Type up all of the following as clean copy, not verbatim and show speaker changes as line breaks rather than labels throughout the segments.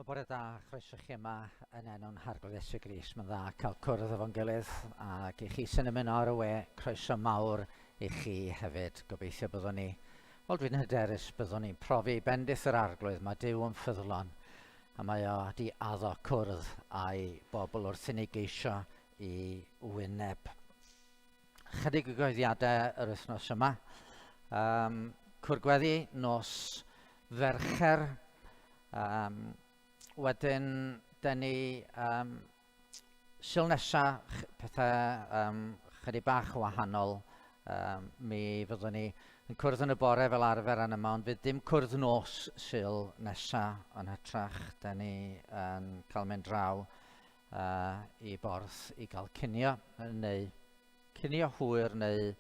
Wel, bore da, chroeso chi yma yn enw'n Harglwydd Iesu Grist. Mae'n dda cael cwrdd efo'n gilydd ac i chi sy'n ymuno ar y we, croeso mawr i chi hefyd. Gobeithio byddwn ni, wel dwi'n hyderus byddwn ni'n profi bendith yr Arglwydd. Mae Duw yn ffyddlon a mae o di addo cwrdd â'i bobl wrth i ni geisio i wyneb. Chydig o gyhoeddiadau yr wythnos yma. Um, Cwrgweddi nos Fercher. Um, wedyn, dyn ni um, sil nesa, pethau um, chydig bach o wahanol. Um, mi fyddwn ni yn cwrdd yn y bore fel arfer yn yma, ond fydd dim cwrdd nos sil nesa yn hytrach. Dyn ni yn cael mynd draw uh, i Borth i gael cinio, neu cinio hwyr neu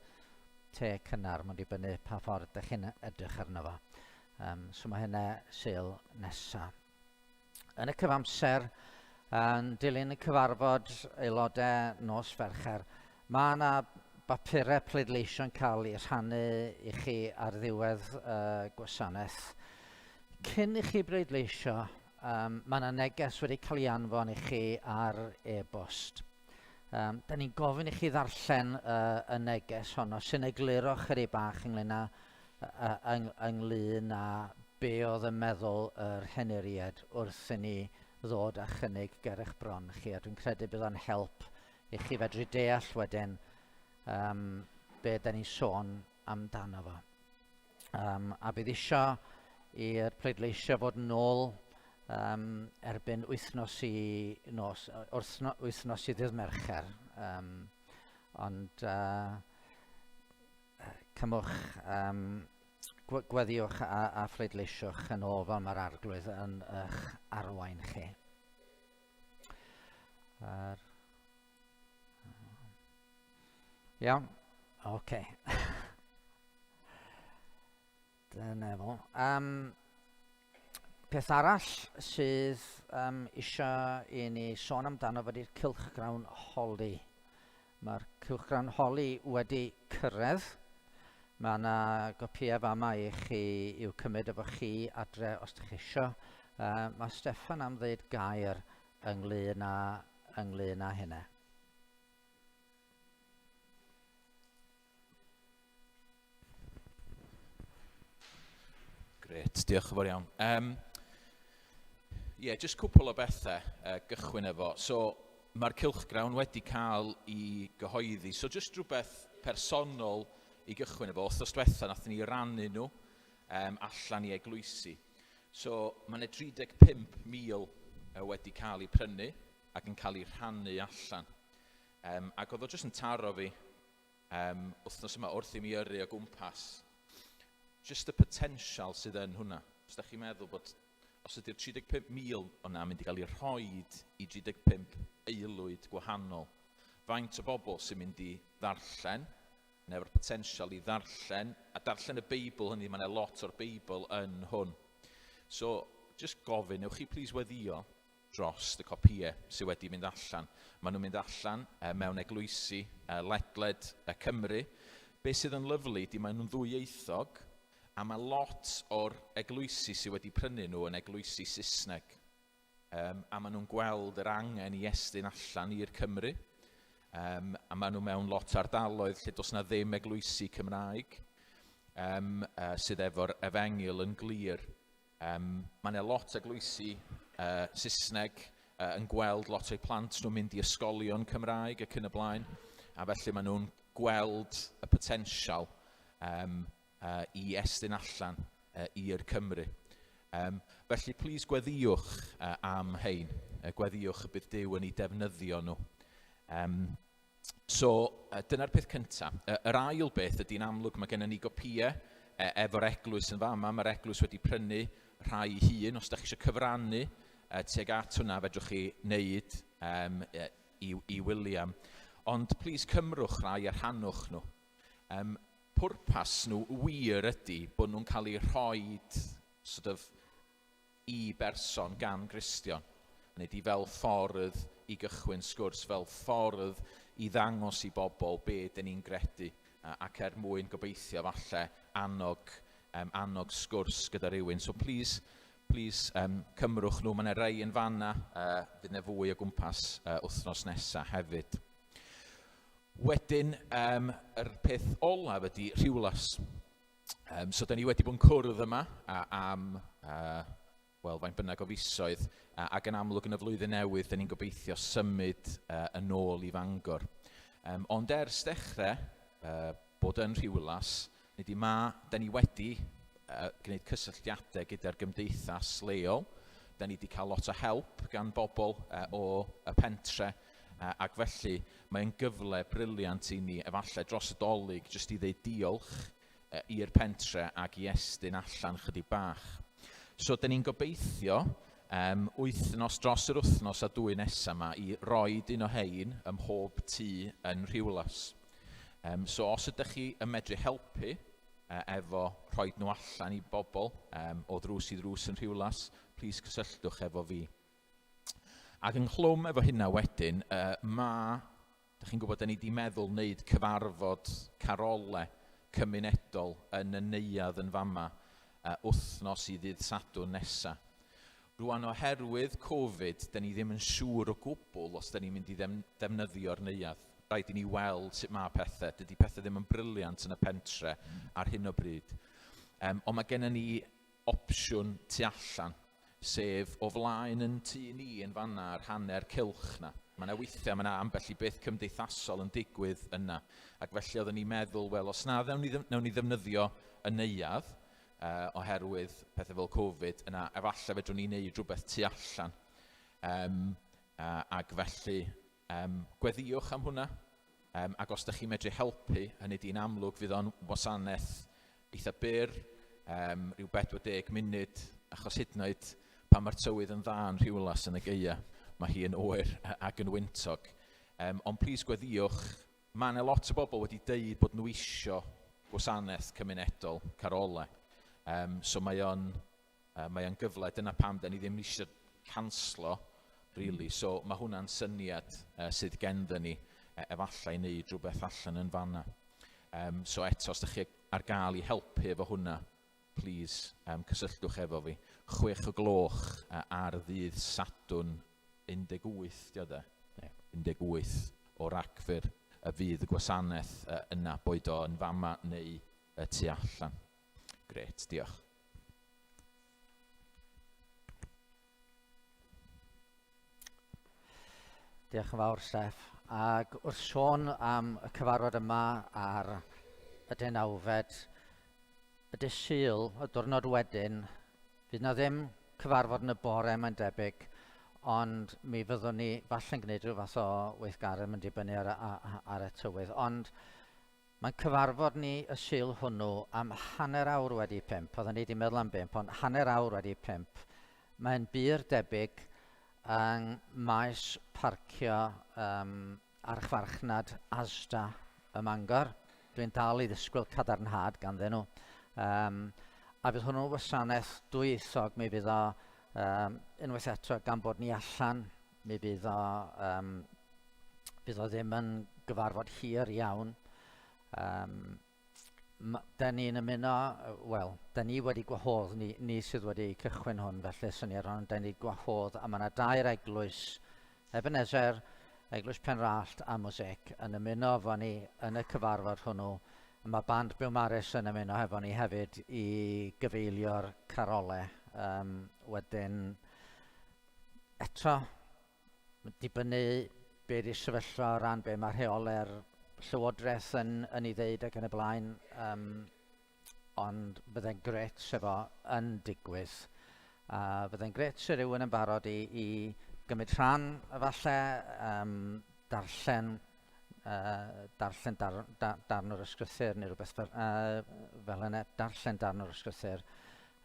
te cynnar, mae'n dibynnu pa ffordd ydych chi'n edrych arno fo. Um, so mae hynna Sul nesa. Yn y cyfamser, yn dilyn y cyfarfod aelodau nos Fercher, mae yna bapurau pleidleisio'n cael eu rhannu i chi ar ddiwedd y gwasanaeth. Cyn i chi bleidleisio, um, mae yna neges wedi cael ei anfon i chi ar e-bost. Um, da ni'n gofyn i chi ddarllen uh, y neges honno sy'n egluro chydig bach ynglyn â, uh, yng, ynglyn â be oedd yn meddwl yr henuried wrth i ni ddod â chynnig ger eich bron chi. A dwi'n credu bydd o'n help i chi fedru deall wedyn um, be da ni'n sôn amdano fo. Um, a bydd isio i'r pleidleisio fod yn ôl um, erbyn wythnos i nos, wrthno, wythnos i ddydd Mercher. Um, ond uh, cymwch, um, gweddiwch a, a phleidleisiwch yn ôl fel mae'r arglwydd yn eich arwain chi. Ar... Iawn? Oce. Okay. Dyna fo. Um, peth arall sydd um, eisiau i ni sôn amdano fod i'r cylchgrawn holi. Mae'r cylchgrawn holi wedi cyrraedd. Mae yna gopïau fama i chi i'w cymryd efo chi adre os ydych chi eisiau. Uh, mae Steffan am ddeud gair ynglyn â, ynglyn â hynna.
Gret, diolch yn fawr iawn. Um, yeah, just cwpl o bethau uh, gychwyn efo. So, mae'r cylchgrawn wedi cael ei gyhoeddi. So, just rhywbeth personol i gychwyn efo. Wrthnos diwetha, nath ni rannu nhw um, allan i eglwysi. So, mae yna 35,000 wedi cael eu prynu ac yn cael eu rhannu allan. Um, ac oedd o jyst yn taro fi um, wythnos yma wrth i mi yrru o gwmpas. Just y potensial sydd yn hwnna. Os da chi'n meddwl bod os ydy'r 35,000 o'na mynd i gael ei rhoid i 35 aelwyd gwahanol, faint o bobl sy'n mynd i ddarllen, neu efo'r potensial i ddarllen, a darllen y Beibl hynny, mae yna lot o'r Beibl yn hwn. So, just gofyn, newch chi please weddio dros y copïau sydd wedi mynd allan. Maen nhw'n mynd allan e, mewn eglwysi e, ledled e, Cymru. Be sydd yn lyflu di maen nhw'n ddwyieithog a mae lot o'r eglwysi sydd wedi prynu nhw yn eglwysi Saesneg. Um, a maen nhw'n gweld yr angen i estyn allan i'r Cymru. Um, a maen nhw mewn lot o ardaloedd lle does na ddim eglwysi Cymraeg um, uh, sydd efo'r efengyl yn glir. Um, mae yna lot eglwysi uh, Saesneg uh, yn gweld lot o'u plant nhw'n mynd i ysgolion Cymraeg ac yn y blaen, a felly maen nhw'n gweld y potensial um, uh, i estyn allan uh, i'r Cymru. Um, felly, please gweddiwch uh, am hein. Uh, gweddiwch y bydd Duw yn ei defnyddio nhw. Um, so, uh, dyna'r peth cyntaf. Uh, yr ail beth ydy'n amlwg mae gennym ni gopïau uh, efo'r eglwys yn fama. Mae'r eglwys wedi prynu rhai hun. Os da chi eisiau cyfrannu uh, tuag at hwnna, fedrwch chi wneud um, i, i William. Ond please cymrwch rhai a rhannwch nhw. Um, pwrpas nhw wir ydy bod nhw'n cael eu rhoi sort of, i berson gan Gristion. Neu di fel ffordd i gychwyn sgwrs, fel ffordd i ddangos i bobl be dyn ni'n gredu ac er mwyn gobeithio falle annog, um, annog sgwrs gyda rhywun. So please, Please, cymrwch nhw, mae yna rai yn fanna, fydd yna fwy o gwmpas wythnos nesaf hefyd. Wedyn, yr peth olaf ydy Rhiwlas. So, da ni wedi bod yn cwrdd yma am, wel, faint bynnag o fisoedd, ac yn amlwg yn y flwyddyn newydd, da ni'n gobeithio symud yn ôl i Fangor. Ond ers dechrau bod yn Rhiwlas, nid i ma, da ni wedi gwneud cysylltiadau gyda'r gymdeithas leol. Da ni wedi cael lot o help gan bobl o y pentre, ac felly mae'n gyfle briliant i ni, efallai dros y Dolig, jyst i ddeud diolch i'r pentre ac i estyn allan chydig bach. So, da ni'n gobeithio wythnos dros yr wythnos a dwy nesaf yma i roed un o hein ym mhob tŷ yn Rhiwlas. So, os ydych chi yn medru helpu efo rhoi nhw allan i bobl o ddrws i ddrws yn Rhiwlas, plis cysylltwch efo fi. Ac ynghlwm efo hynna wedyn, dych chi'n gwybod, da ni wedi meddwl wneud cyfarfod carole cymunedol yn y neuadd yn fama wythnos i ddydd Sadwrn nesa. Rwan, oherwydd Covid, da ni ddim yn siŵr o gwbl os da ni'n mynd i ddefnyddio'r neuadd. Rhaid i ni weld sut mae pethau. Dydy pethau ddim yn briliant yn y pentre ar hyn o bryd. Ond mae gennym ni opsiwn tu allan, sef o flaen yn tŷ ni yn fanna ar hanner cylch na. Mae yna weithiau, mae yna ambell i beth cymdeithasol yn digwydd yna. Ac felly oedden ni'n meddwl, wel, os na nawn ni ddefnyddio y neuadd, oherwydd pethau fel Covid, yna efallai fedrwn ni wneud rhywbeth tu allan. Ac felly, gweddïwch am hwnna. Ac os ydych chi'n medru helpu, hynny di'n amlwg fydd o'n wasanaeth eitha byr, rhyw 40 munud, achos hyd yn oed pan mae'r tywydd yn dda yn Rhiwlas yn y gaea, mae hi yn oer ac yn wyntog. Ond plis gweddïwch, mae yna lot o bobl wedi deud bod nhw isio gwasanaeth cymunedol carole. So mae o'n gyfle, dyna pam da ni ddim eisiau canslo, really. So mae hwnna'n syniad sydd genddo ni, efallai wneud rhywbeth allan yn fanna. So eto, os ydych chi ar gael i helpu efo hwnna, please cysylltwch efo fi. 6 o'r gloch ar ddydd Sadwrn 18, dio de?
Ie.
18 o Ragfyr y fydd y gwasanaeth yna, boed o yn fama neu y tu allan. Grêt, diolch.
Diolch yn fawr, Steff. Ac wrth sôn am y cyfarfod yma ar y 19fed, y dydd Sul, y diwrnod wedyn, fydd na ddim cyfarfod yn y bore, mae'n debyg, ond mi fyddwn ni falle'n gwneud rhyw fath o weithgaredd yn dibynnu ar y tywydd. Ond mae'n cyfarfod ni y Sul hwnnw am 5:30. Oedden ni wedi meddwl am 5, ond 5:30. Mae'n bur debyg yng maes parcio archfarchnad Asda ym Mangor. Dwi'n dal i ddisgwyl cadarnhad ganddyn nhw. A fydd hwnnw'n wasanaeth dwyieithog, mi fydd o unwaith eto gan bod ni allan, mi fydd o ddim yn gyfarfod hir iawn. Da ni'n ymuno, wel, da ni wedi gwahodd, ni sydd wedi cychwyn hwn, felly syniad hwn, da ni gwahodd, a mae yna dair eglwys, Ebenezer, Eglwys Penrallt a Mosaic yn ymuno efo ni yn y cyfarfod hwnnw. Mae band Biwmaris yn ymuno hefo ni hefyd i gyfeilio'r carole. Wedyn, eto, dibynnu be di'r sefyllfa o ran be mae rheolau'r llywodraeth yn ei ddeud ac yn y blaen, ond byddai'n grêt se fo yn digwydd. A byddai'n grêt se rhywun yn barod i gymryd rhan, efallai, darllen darn o'r ysgrythur neu rhywbeth fel yna, darllen darn o'r ysgrythur.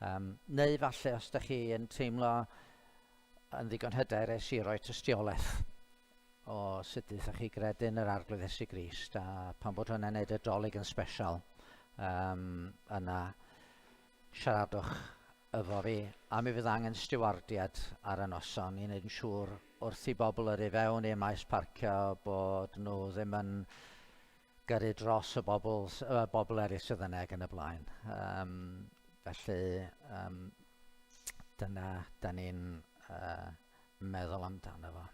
Neu falle os ydych chi yn teimlo yn ddigon hyderus i roi tystiolaeth o sut ydych chi gredu yn yr Arglwydd Iesu Grist a pan bod hwnna'n neud y Dolig yn special, yna siaradwch efo fi, a mi fydd angen stiwardiad ar y noson i wneud yn siŵr wrth i bobl yrru fewn i'r maes parcio bod nhw ddim yn gyrru dros y bobl eraill sydd yna ac yn y blaen. Felly, Dyna da ni'n meddwl amdano fo.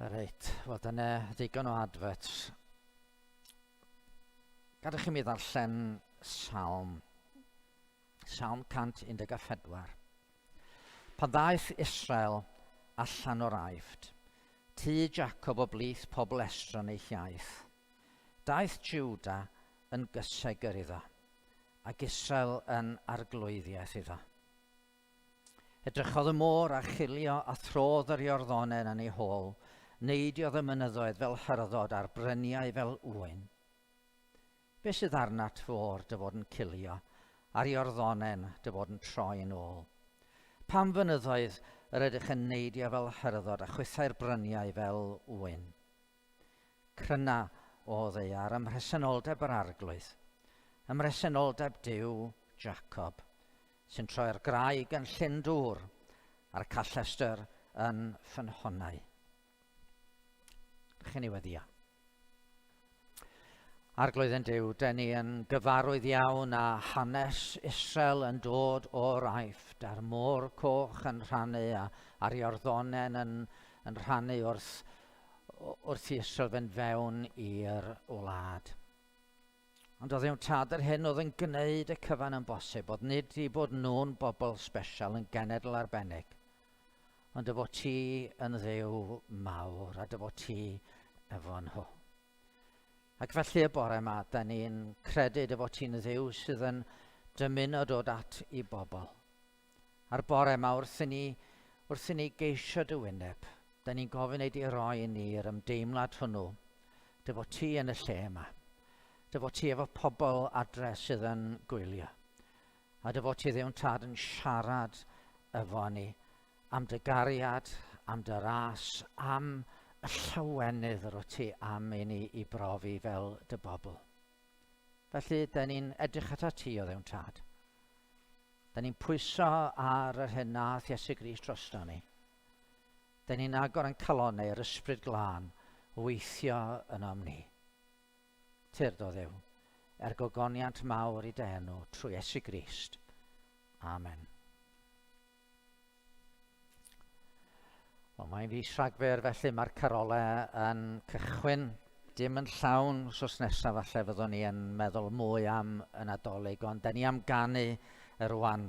Reit, wel dyna ddigon o adverts. Gadewch i mi ddarllen Salm. Salm 114. Pan ddaeth Israel allan o'r Aifft, tŷ Jacob o blith pobl estron ei hiaith, daeth Juda yn gysegr iddo, ac Israel yn arglwyddiaeth iddo. Edrychodd y môr a chilio a throdd yr Iorddonen yn ei hôl, neidiodd y mynyddoedd fel hyrddod a'r bryniau fel ŵyn. Be sydd arnat fôr dy fod yn cilio, a'r Iorddonen dy fod yn troi yn ôl? Pam fynyddoedd yr ydych yn neidio fel hyrddod a chwythau'r bryniau fel ŵyn? Cryna o ddaear ym mhresenoldeb yr Arglwydd, ym mhresenoldeb Duw Jacob, sy'n troi'r graig yn llyn dŵr a'r callestr yn ffynhonnau. Chi'n ei weddio. Arglwydd yn Duw, dyn ni yn gyfarwydd iawn â hanes Israel yn dod o'r Aifft, a'r môr coch yn rhannu, a, a'r Iorddonen yn, yn rhannu wrth, wrth i Israel fynd fewn i'r wlad. Ond oedd yw'n tad yr hyn oedd yn gwneud y cyfan yn bosib, oedd nid i bod nhw'n bobl special, yn genedl arbennig, ond dy fod ti yn Dduw mawr a dy fod ti efo nhw. Ac felly y bore yma, da ni'n credu dy fod ti'n Dduw sydd yn dymuno dod at i bobl. A'r bore yma, wrth i ni, wrth i ni geisio dy wyneb, da ni'n gofyn ei di roi i ni'r ymdeimlad hwnnw, dy fod ti yn y lle yma, dy fod ti efo pobl adre sydd yn gwylio. A dy fod ti Dduw'n Tad yn siarad efo ni am dy gariad, am dy ras, am y llawenydd yr wyt ti am i ni i brofi fel dy bobl. Felly, da ni'n edrych atat ti o Dduw'n Tad. Da ni'n pwyso ar yr hyn nath Iesu Grist drosto ni. Da ni'n agor yn calonnau yr Ysbryd Glân weithio ynom ni. Tyrd, O Dduw, er gogoniant mawr i dy enw, trwy Iesu Grist. Amen. Wel, mae'n fis Rhagfyr, felly mae'r carolau yn cychwyn. Dim yn llawn wsos nesaf, falle fyddwn ni yn meddwl mwy am y Nadolig, ond da ni am ganu rwan.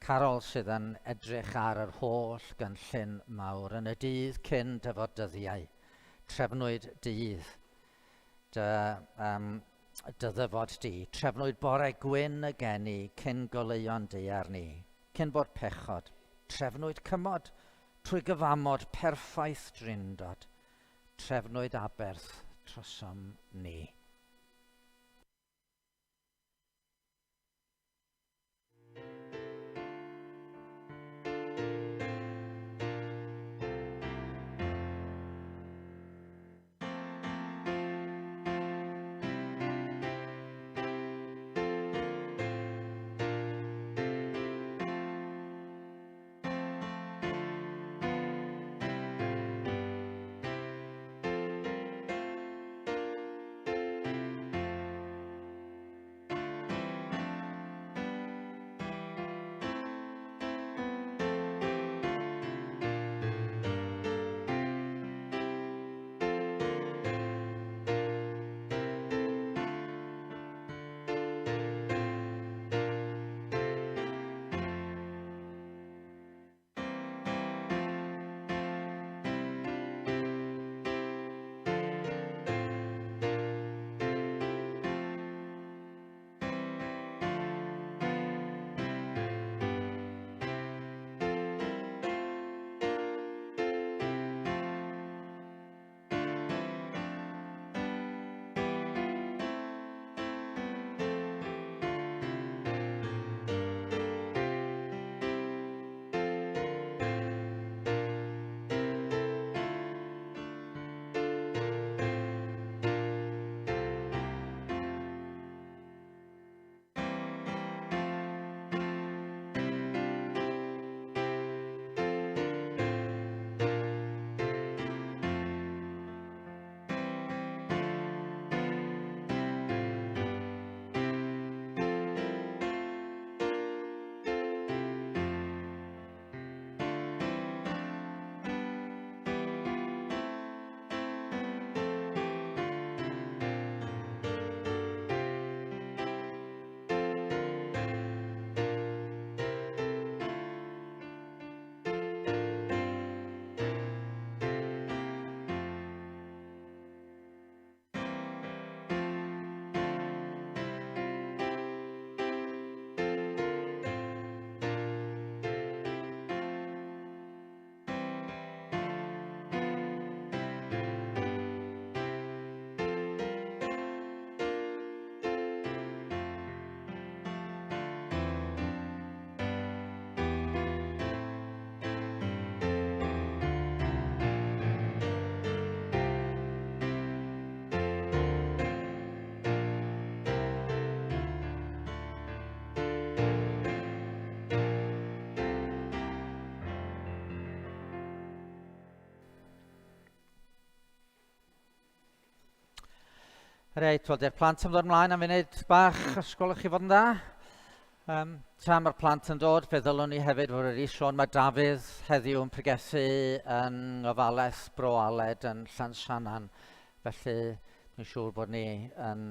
Carol sydd yn edrych ar yr holl gynllun mawr yn y dydd cyn dyfod dyddiau. Trefnwyd dydd dy, um, dy ddyfod di. Trefnwyd bore gwyn y geni cyn goleuon daear ni, cyn bod pechod. Trefnwyd cymod trwy gyfamod perffaith drindod. Trefnwyd aberth trosom ni. Reit, wel, di'r plant am ddod ymlaen am funud bach, os gwelwch chi fod yn dda. Um, tra mae'r plant yn dod, fe ddylwn ni hefyd fod wedi sôn, mae Dafydd heddiw yn pregethu yn ngofalaeth Bro Aled yn Llansannan. Felly, dwi'n siŵr bod ni yn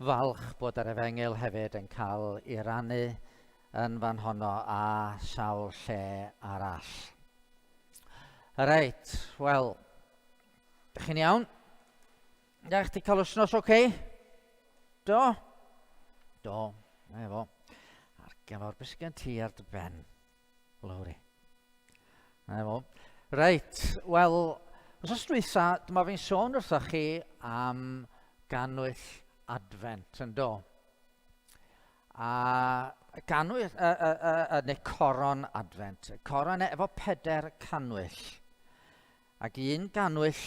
falch bod yr efengyl hefyd yn cael ei rannu yn fan honno a sawl lle arall. Reit, wel, Dych chi'n iawn? Da, chdi cael wythnos oce? Okay? Do? Do, na fo. Ar gyfer beth sy'n gen ti ar dy ben, Lowri? Na fo. Reit, wel, os dwytha, dyma fi'n sôn wrthoch chi am ganwyll Advent, yn do? A ganwyll, neu coron Advent. Coron efo peder canwyll. Ac un gannwyll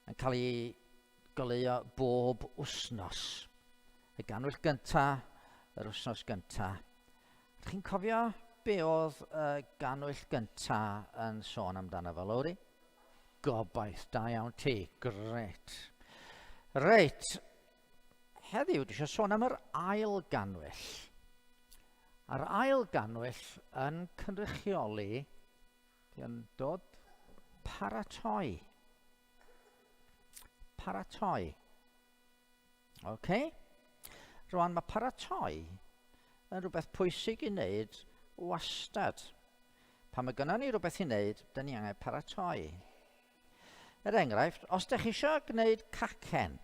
yn cael ei goleuo bob wsnos. Y gannwyll gynta, yr wsnos gynta. Ydych chi'n cofio be oedd y gannwyll gynta yn sôn amdano fo, Lowri? Gobaith, da iawn ti, gret. Reit, heddiw dwi eisiau sôn am yr ail gannwyll. A'r ail gannwyll yn cynrychioli Di o'n dod? Paratoi. Paratoi. Oce. Okay. Rwan mae paratoi yn rhywbeth pwysig i wneud wastad. Pan mae gynnon ni rhywbeth i wneud, dyn ni angen paratoi. Er enghraifft, os ydych chi eisiau gwneud cacen,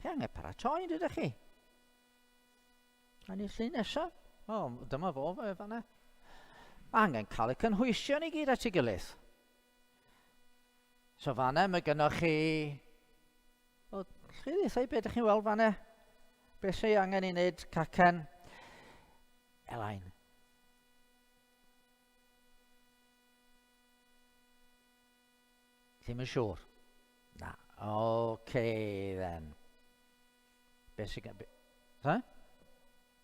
chi angen paratoi, yn dydych chi? A ni'r llun nesaf. O, dyma fo fe fanna. Angen cael y cynhwysion i gyd at ei gilydd. So fanna mae gynnwch chi... O, chi ddweud beth ydych chi'n weld fanna? Beth sy'n angen i wneud cacen? Elain. Ddim yn siŵr. Na. OK, then. Be sy'n... Be, ha?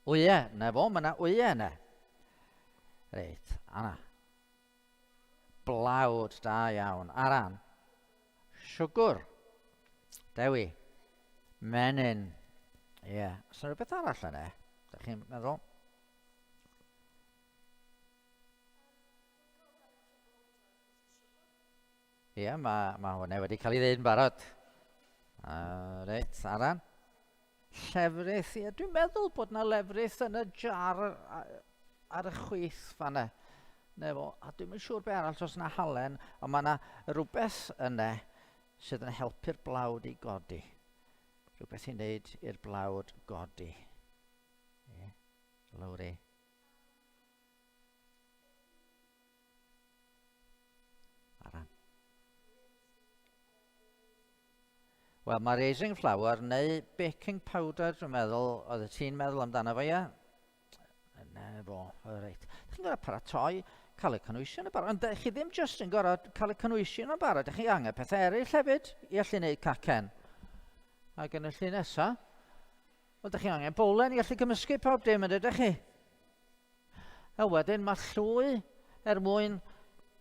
Wyau, na fo, mae yna wyau yna. Reit, ana. Blawd, da iawn. Aran. Siwgr. Dewi. Menyn. Ie. Yeah. Oes yna rhywbeth arall yna? Da chi'n meddwl? Ie, yeah, mae ma hwnna wedi cael ei ddeud yn barod. Reit, Aran. Llefrith, ie, dwi'n meddwl bod na lefrith yn y jar ar y chwith fanna. Ne fo, a dwi'n yn siŵr be arall os yna halen, ond mae yna rhywbeth yna sydd yn helpu'r blawd i godi. Rhywbeth i wneud i'r blawd godi. Ie, Lowri. Aran. Wel, mae raising flour neu baking powder, dwi'n meddwl, oedd y ti'n meddwl amdano fo, ia? Na fo, reit. Chi'n gorau paratoi, cael y cynwysion yn barod. Ond chi ddim jyst yn gorau cael y cynwysion yn barod, chi angen pethau eraill hefyd i allu gwneud cacen. Ac yn y llun nesaf, wel, chi angen bowlen i allu cymysgu pob dim, yn dydych chi? A wedyn mae llwy er mwyn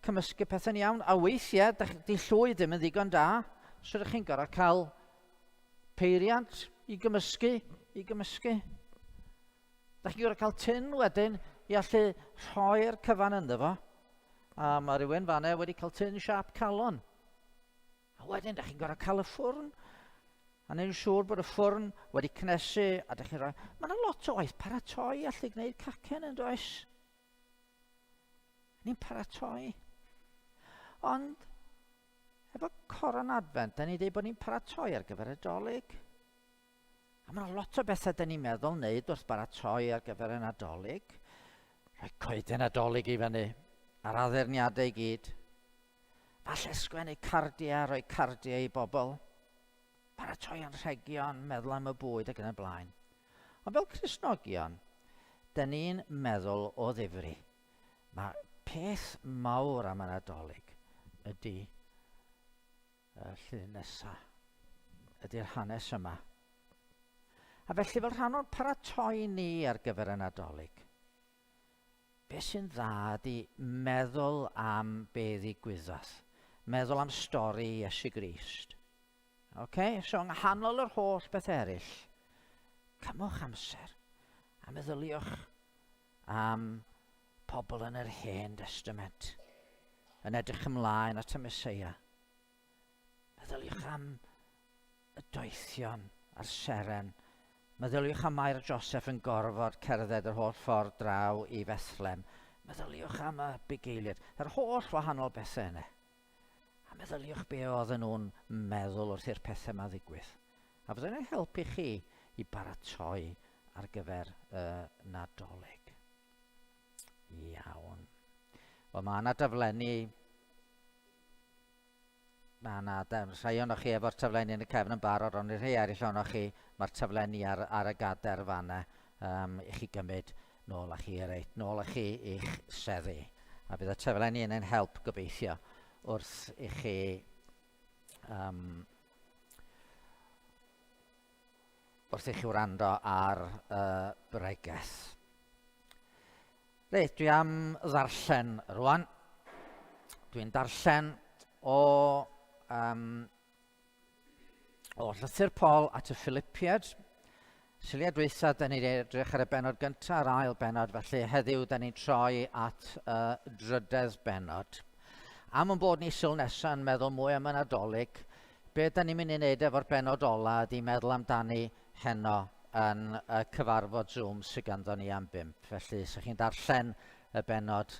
cymysgu pethau'n iawn. A weithiau, di llwy ddim yn ddigon da, so ydych chi'n gorau cael peiriant i gymysgu, i gymysgu. Dych chi'n gorau cael tun wedyn i allu rhoi'r cyfan ynddo fo. A mae rhywun fanna wedi cael tun siap calon. A wedyn, da chi'n gorau cael y ffwrn. A neu'n siŵr bod y ffwrn wedi cnesu, a da chi'n rhoi... Mae yna lot o waith paratoi allu gwneud cacen yn does? Ni'n paratoi. Ond, efo coron advent, da ni'n dweud bod ni'n paratoi ar gyfer y dolyg. A mae yna lot o bethau da ni'n meddwl wneud wrth baratoi ar gyfer y Nadolig. Rhoi coeden Nadolig i fyny, a'r addurniadau i gyd. Falle sgwennu cardiau, rhoi cardiau i bobl. Paratoi anrhegion, meddwl am y bwyd ac yn y blaen. Ond fel Cristnogion, dyn ni'n meddwl o ddifri. Mae peth mawr am y Nadolig ydy y llun nesaf, ydy'r hanes yma. A felly fel rhan o'n paratoi ni ar gyfer y Nadolig, Be sy'n dda ydy meddwl am be ddigwyddodd. Meddwl am stori Iesu Grist. Okay? So, yng nghanol yr holl beth eraill, cymwch amser a meddyliwch am pobl yn yr Hen Destament yn edrych ymlaen at y Meseia. Meddyliwch am y doethion a'r seren. Meddyliwch am Mair a Joseph yn gorfod cerdded yr holl ffordd draw i Fethlem. Meddyliwch am y bugeiliaid, yr holl wahanol bethau yna. A meddyliwch be oedden nhw'n meddwl wrth i'r pethau yma ddigwydd. A fyddai'n eich helpu chi i baratoi ar gyfer y Nadolig. Iawn. Wel, mae yna daflenni. Mae yna rhai ohonoch chi efo'r taflenni yn y cefn yn barod, ond i rhai eraill ohonoch chi, mae'r taflenni ar, ar y gader fanna um, i chi gymryd nôl â chi, reit, nôl â chi i'ch seddi. A bydd y taflenni yn ein help gobeithio wrth i chi um, wrth i chi wrando ar y uh, bregeth. Reit, dwi am ddarllen rwan. Dwi'n darllen o, um, o llythyr Paul at y Philippiad. Syliad dwytha, da ni'n edrych ar y benod gyntaf a'r ail benod, felly heddiw da ni'n troi at y drydedd benod. Am yn bod ni sil nesaf yn meddwl mwy am y Nadolig, be da ni'n mynd i wneud efo'r benod ola ydy meddwl amdani heno yn y cyfarfod Zoom sydd ganddo ni am bump. Felly, sa chi'n darllen y benod,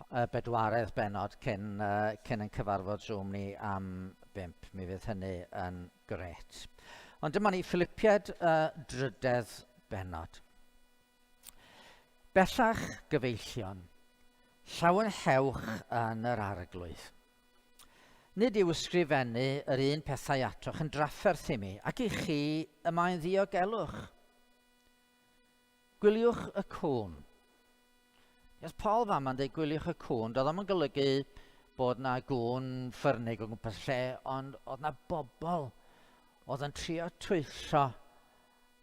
y bedwaredd benod cyn, uh, cyn yn cyfarfod Zoom ni am bump. Mi fydd hynny yn gret. Ond dyma ni, Philippiad y drydedd benod. Bellach, gyfeillion, llawenhewch yn yr arglwydd. Nid yw ysgrifennu yr un pethau atoch yn drafferth i mi, ac i chi y mae'n ddiogelwch. Gwyliwch y cŵn. Yes, Paul fama'n dweud gwyliwch y cŵn, doedd o'm yn golygu bod na gŵn ffyrnig o gwmpas lle, ond oedd na bobl oedd yn trio twyllo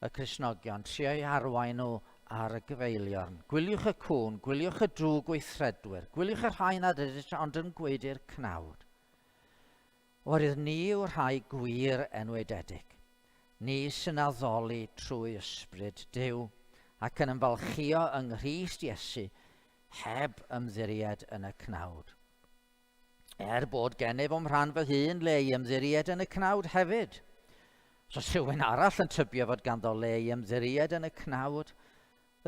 y Cristnogion, trio eu harwain nhw ar y gyfeiliorn. Gwyliwch y cŵn, gwyliwch y drwg weithredwyr, gwyliwch y rhai nad ydynt ond yn gwaedu'r cnawd. Oherwydd ni yw'r rhai gwir enwaededig. Ni sy'n addoli trwy ysbryd Duw ac yn ymfalchïo yng Nghrist Iesu heb ymddiried yn y cnawd. Er bod gennyf o'm rhan fy hun le i ymddiried yn y cnawd hefyd. Os oes rhywun arall yn tybio fod ganddo le i ymddiried yn y cnawd,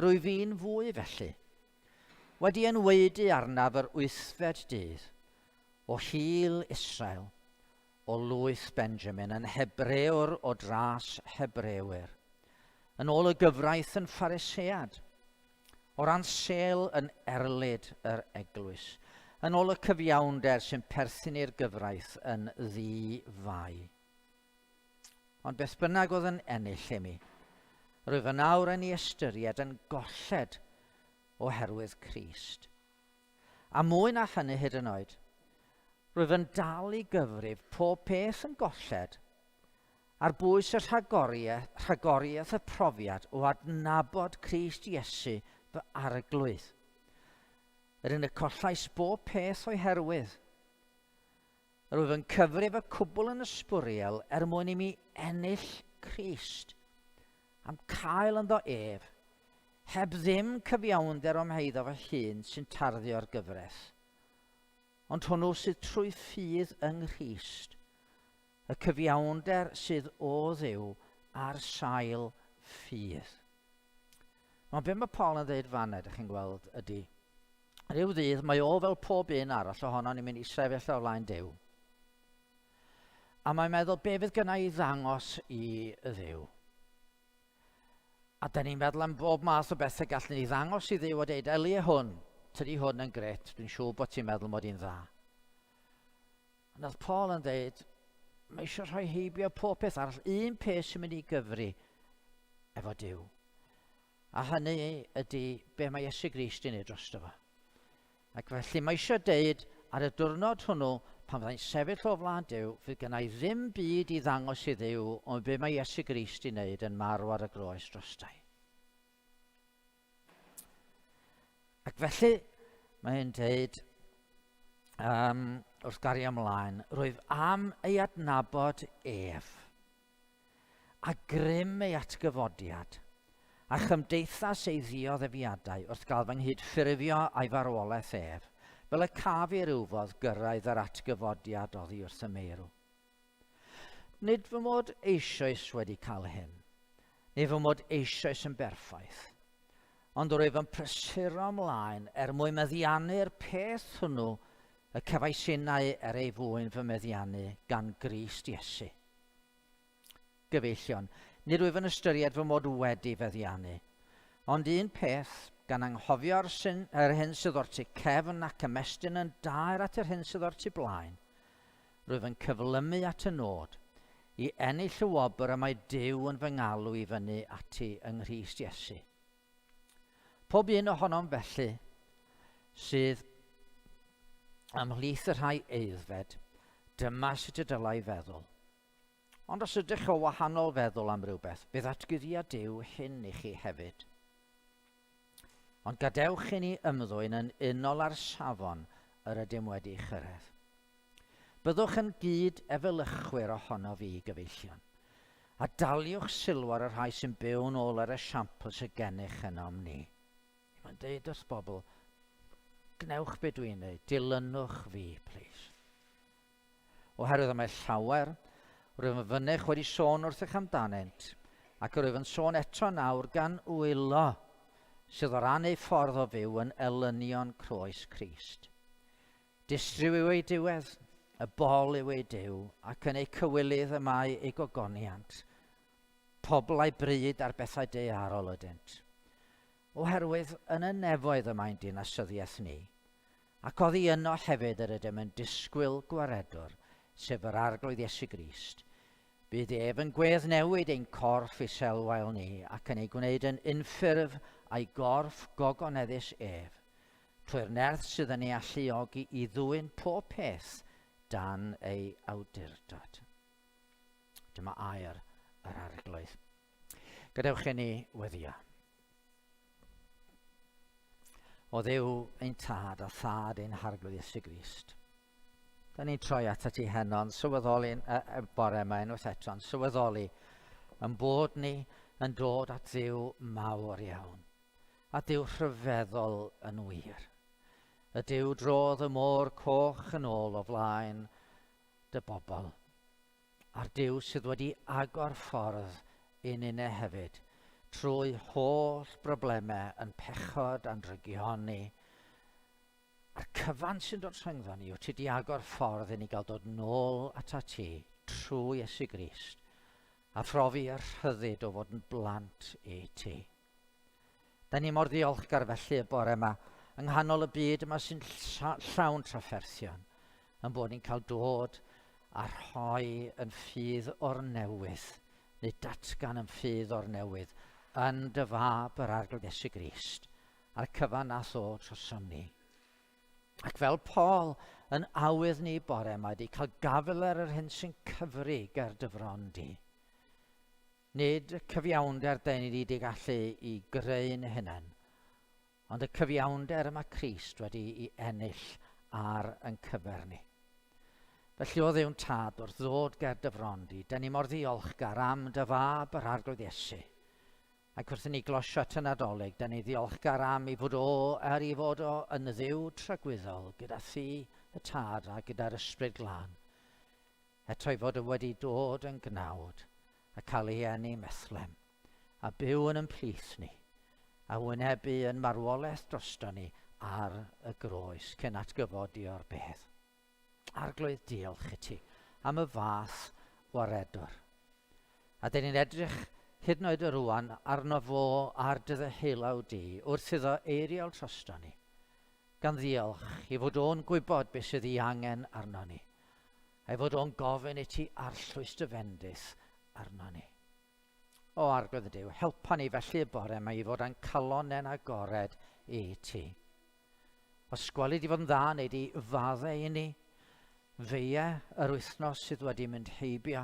rwyf fi'n fwy felly. Wedi enwaedu arnaf yr wythfed dydd, o hil Israel, o lwyth Benjamin, yn Hebrewr o dras Hebrewyr, yn ôl y gyfraith yn Pharisead, o ran sêl yn erlid yr eglwys, yn ôl y cyfiawnder sy'n perthyn i'r gyfraith yn ddi-fai. Ond beth bynnag oedd yn ennill i mi, rwyf yn awr yn ei ystyried yn golled oherwydd Crist. A mwy na hynny hyd yn oed, rwyf yn dal i gyfrif pob peth yn golled ar bwys y rhagoriaeth, rhagoriaeth y profiad o adnabod Crist Iesu fy arglwydd. Yr un y collais bob peth o'i herwydd. Rwyf yn cyfrif y cwbl yn ysbwriel er mwyn i mi ennill Crist, am cael ynddo ef, heb ddim cyfiawnder o'm heiddo fy hun sy'n tarddu o'r gyfraith, ond hwnnw sydd trwy ffydd yng Nghrist, y cyfiawnder sydd o Dduw ar sail ffydd. Ond be mae Paul yn dweud fan ydych chi'n gweld ydy, rhyw ddydd mae o fel pob un arall ohono ni'n mynd i sefyll o flaen Duw. A mae'n meddwl, be fydd gynna i ddangos i Dduw? A da ni'n meddwl am bob math o bethau gallwn ni ddangos i Dduw a deud, Elie hwn, tydi hwn yn gret, dwi'n siŵr bod ti'n meddwl mod i'n dda. Ond oedd Paul yn dweud, mae eisiau rhoi heibio pob peth arall, un peth sy'n mynd i gyfri efo Duw. A hynny ydy be mae Iesu Grist i wneud drosto fo. Ac felly mae eisiau deud ar y diwrnod hwnnw, pan fyddai'n sefyll o flaen Duw, fydd gennau ddim byd i ddangos i Dduw ond be mae Iesu Grist i wneud yn marw ar y groes drostai. Ac felly, mae'n dweud, um, wrth gario ymlaen, rwyf am ei adnabod ef. a grym ei atgyfodiad, a chymdeithas ei ddioddefiadau wrth gael fy nghydffurfio a'i farwolaeth ef, fel y caf i rywfodd gyrraedd yr atgyfodiad oddi wrth y meirw. Nid fy mod eisoes wedi cael hyn, neu fy mod eisoes yn berffaith, ond rwyf yn prysuro ymlaen er mwyn meddiannu'r peth hwnnw y cefais innau er ei fwyn fy meddiannu gan Grist Iesu. Gyfeillion, nid wyf yn ystyried fy mod wedi feddiannu. Ond un peth, gan anghofio'r syn, yr hyn sydd o'r tu cefn ac ymestyn yn daer at yr hyn sydd o'r tu blaen, rwyf yn cyflymu at y nod, i ennill y wobr y mae Duw yn fy ngalw i fyny ati yng Nghrist Iesu. Pob un ohonom felly sydd ymhlith y rhai aeddfed, dyma sut y dylai feddwl. Ond os ydych o wahanol feddwl am rywbeth, fe ddatguddia Duw hyn i chi hefyd. Ond gadewch i ni ymddwyn yn unol â'r safon yr ydym wedi chyrraedd. Byddwch yn gyd efelychwyr ohonof fi, gyfeillion, a daliwch sylw ar y rhai sy'n byw'n ôl yr esiampl sydd gennych ynom ni. Mae'n deud wrth bobl, gwnewch be dwi'n neud, dilynwch fi, please. Oherwydd y mae llawer, rwyf yn fynych wedi sôn wrthych amdanynt, ac yr wyf yn sôn eto nawr gan wylo, sydd o ran eu ffordd o fyw yn elynion croes Crist. Distryw yw eu diwedd, y bol yw eu duw, ac yn eu cywilydd y mae eu gogoniant. Pobl a'i bryd ar bethau daearol ydynt. Oherwydd yn y nefoedd y mae'n dinasyddiaeth ni, Ac oddi yno hefyd yr ydym yn disgwyl Gwaredwr, sef yr Arglwydd Iesu Grist. Bydd ef yn gweddnewid ein corff iselwael ni ac yn ei gwneud yn unffurf a'i gorff gogoneddus ef, trwy'r nerth sydd yn ei alluogi i ddwyn pob peth dan ei awdurdod. Dyma air yr Arglwydd. Gadewch i ni weddio. O Dduw ein tad a thad ein harglwydd Iesu Grist. Da ni'n troi at ti heno yn sylweddoli, y, y bore yma unwaith eto, yn sylweddoli yn bod ni yn dod at Dduw mawr iawn, a Duw rhyfeddol yn wir. Y Duw drodd y môr coch yn ôl o flaen dy bobl. A'r Duw sydd wedi agor ffordd i ninne hefyd, trwy holl broblemau yn pechod a'n drygioni, a'r cyfan sy'n dod rhyngddo ni, wyt ti wedi agor ffordd i ni gael dod nôl ata ti trwy Iesu Grist, a phrofi y rhyddid o fod yn blant i ti. Da ni mor ddiolchgar felly y bore yma, yng nghanol y byd yma sy'n llawn trafferthion, yn bod ni'n cael dod a rhoi yn ffydd o'r newydd, neu datgan yn ffydd o'r newydd, yn dy fab yr Arglwydd Iesu Grist, a'r cyfan nath o trosom ni. Ac fel Paul yn awydd ni bore yma wedi cael gafael ar yr hyn sy'n cyfri ger dy fron di. Nid y cyfiawnder den ni wedi gallu i greu'n hunain, ond y cyfiawnder y mae Crist wedi i ennill ar yn cyfer ni. Felly o Dduw'n Tad, wrth ddod ger dy fron di, den ni mor ddiolchgar am dy fab yr Arglwydd Iesu. Ac wrth i ni glosio at y Nadolig, den ni ddiolchgar am i fod o, er i fod o yn Dduw tragwyddol, gyda thi y Tad a gyda'r Ysbryd Glân. Eto ei fod o wedi dod yn gnawd a cael ei eni ym Methlem, a byw yn yn plith ni, a wynebu yn marwolaeth drosto ni ar y groes cyn atgyfodi o'r bedd. Arglwydd, diolch i ti am y fath waredwr. A dyn ni'n edrych hyd yn oed y rwan arno fo ar dy ddeheulaw di wrth iddo eiriol drosto ni, gan ddiolch i fod o'n gwybod beth sydd ei angen arno ni, a'i fod o'n gofyn i ti arllwys dy fendith arno ni. O Arglwydd y Duw, helpa ni felly y bore yma i fod â'n calonnau'n agored i ti. Os gweli di fod yn dda, neu di faddau i ni, feie yr wythnos sydd wedi mynd heibio,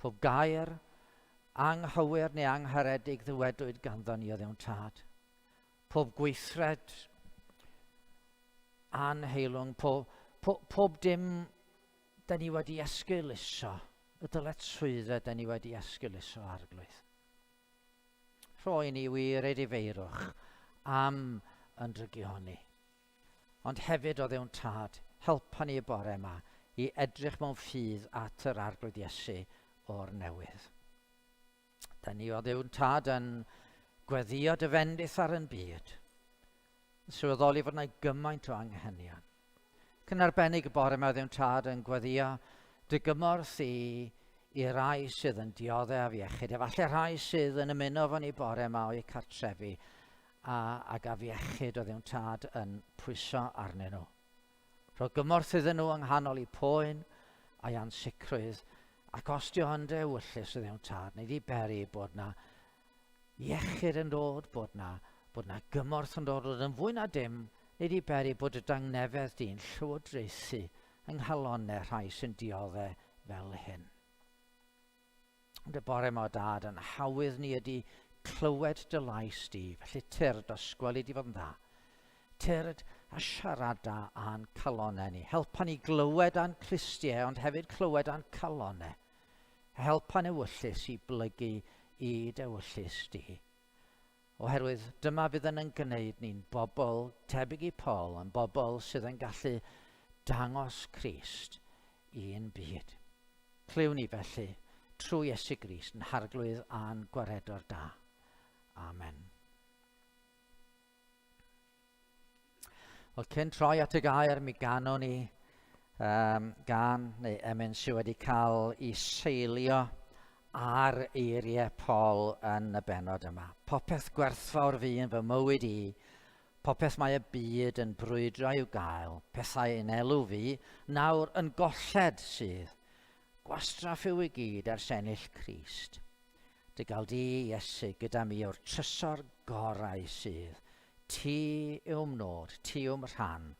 pob gair anghywir neu angharedig ddywedwyd ganddo ni o ddewn tad. Pob gweithred anheilwng, po, po, pob dim da ni wedi esgeuluso. y dyletswyddau da ni wedi esgeuluso arglwydd. Rhoi ni wir edifeirwch am yn drygioni. Ond hefyd o ddewn tad, helpa ni y bore yma i edrych mewn ffydd at yr arglwydd Iesu o'r newydd. Da ni o ddewn tad yn gweddio dy fendith ar yn byd, yn sylweddoli fod yna gymaint o anghenion. Ac yn arbennig y bore yma ddewn tad yn gweddio dy gymorth i i rai sydd yn dioddef afiechyd, efallai rhai sydd yn ymuno fo ni bore yma o'u cartrefi a, ag afiechyd o ddewn tad yn pwyso arnyn nhw. Rho gymorth iddyn nhw yng nghanol eu poen a'i ansicrwydd, ac os di o'n dy ewyllys o ddewn tad, neu di beri bod na iechyd yn dod, bod na, bod na gymorth yn dod, ond yn fwy na dim, nid i beri bod y dangnefedd di'n llywodraethu yng nghalonnau rhai sy'n diodde fel hyn. Ond y bore yma o dad, yn hawydd ni ydy clywed dy lais di, felly tyrd os gweli di fod yn dda. Tyrd a siarada â'n calonnau ni. Helpa ni glywed â'n clustiau, ond hefyd clywed â'n calonnau. Helpa'n ewyllys i blygu i d'ewyllys di. Oherwydd dyma fydd yn yn gwneud ni'n bobl tebyg i Paul, yn bobl sydd yn gallu dangos Crist i'n byd. Clyw ni felly, trwy Iesu Grist, yn harglwydd a'n gwaredwr da. Amen. Wel, cyn troi at y gair, mi ganwn ni um, gan neu emyn sydd wedi cael ei seilio ar eiriau Paul yn y benod yma. Popeth gwerthfawr fi yn fy mywyd i, popeth mae y byd yn brwydro i'w gael, pethau yn elw fi, nawr yn golled sydd. Gwastraff yw i gyd ers ennill Crist. Dy gael di, Iesu, gyda mi yw'r trysor gorau sydd. Ti yw'm nod, ti yw'm rhan,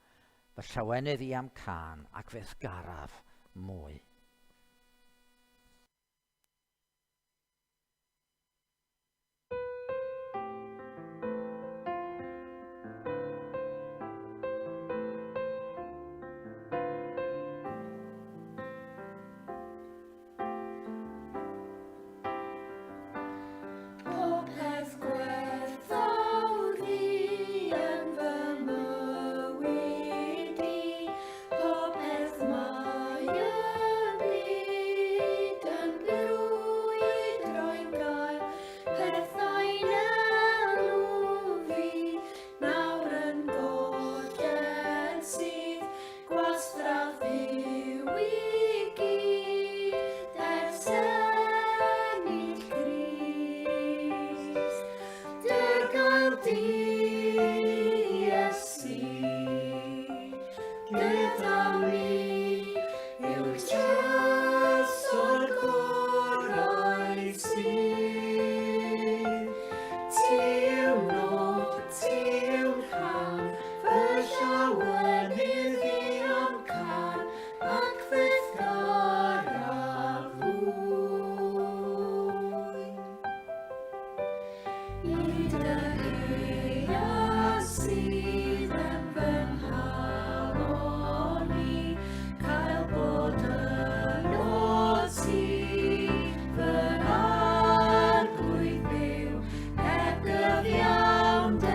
fy llawenydd i a'm cân, ac fe'th garaf mwy.
Popeth gwerthfawr fi yn fy mywyd i, popeth mae y byd yn brwydro'n gael, pethau'n elw fi, nawr yn golled sydd, Gwastraff yw i gyd ers ennill Crist. Dy gael di, Iesu, gyda mi yw'r trysor gorau sydd. Ti yw nod, ti yw'n rhan, Fy llawenydd i a'm cân, ac fe'th garaf fwy. I dy eia sydd yn fy nghalon i, cael bod yno ti, fy arglwydd byw, Heb gyfiawnder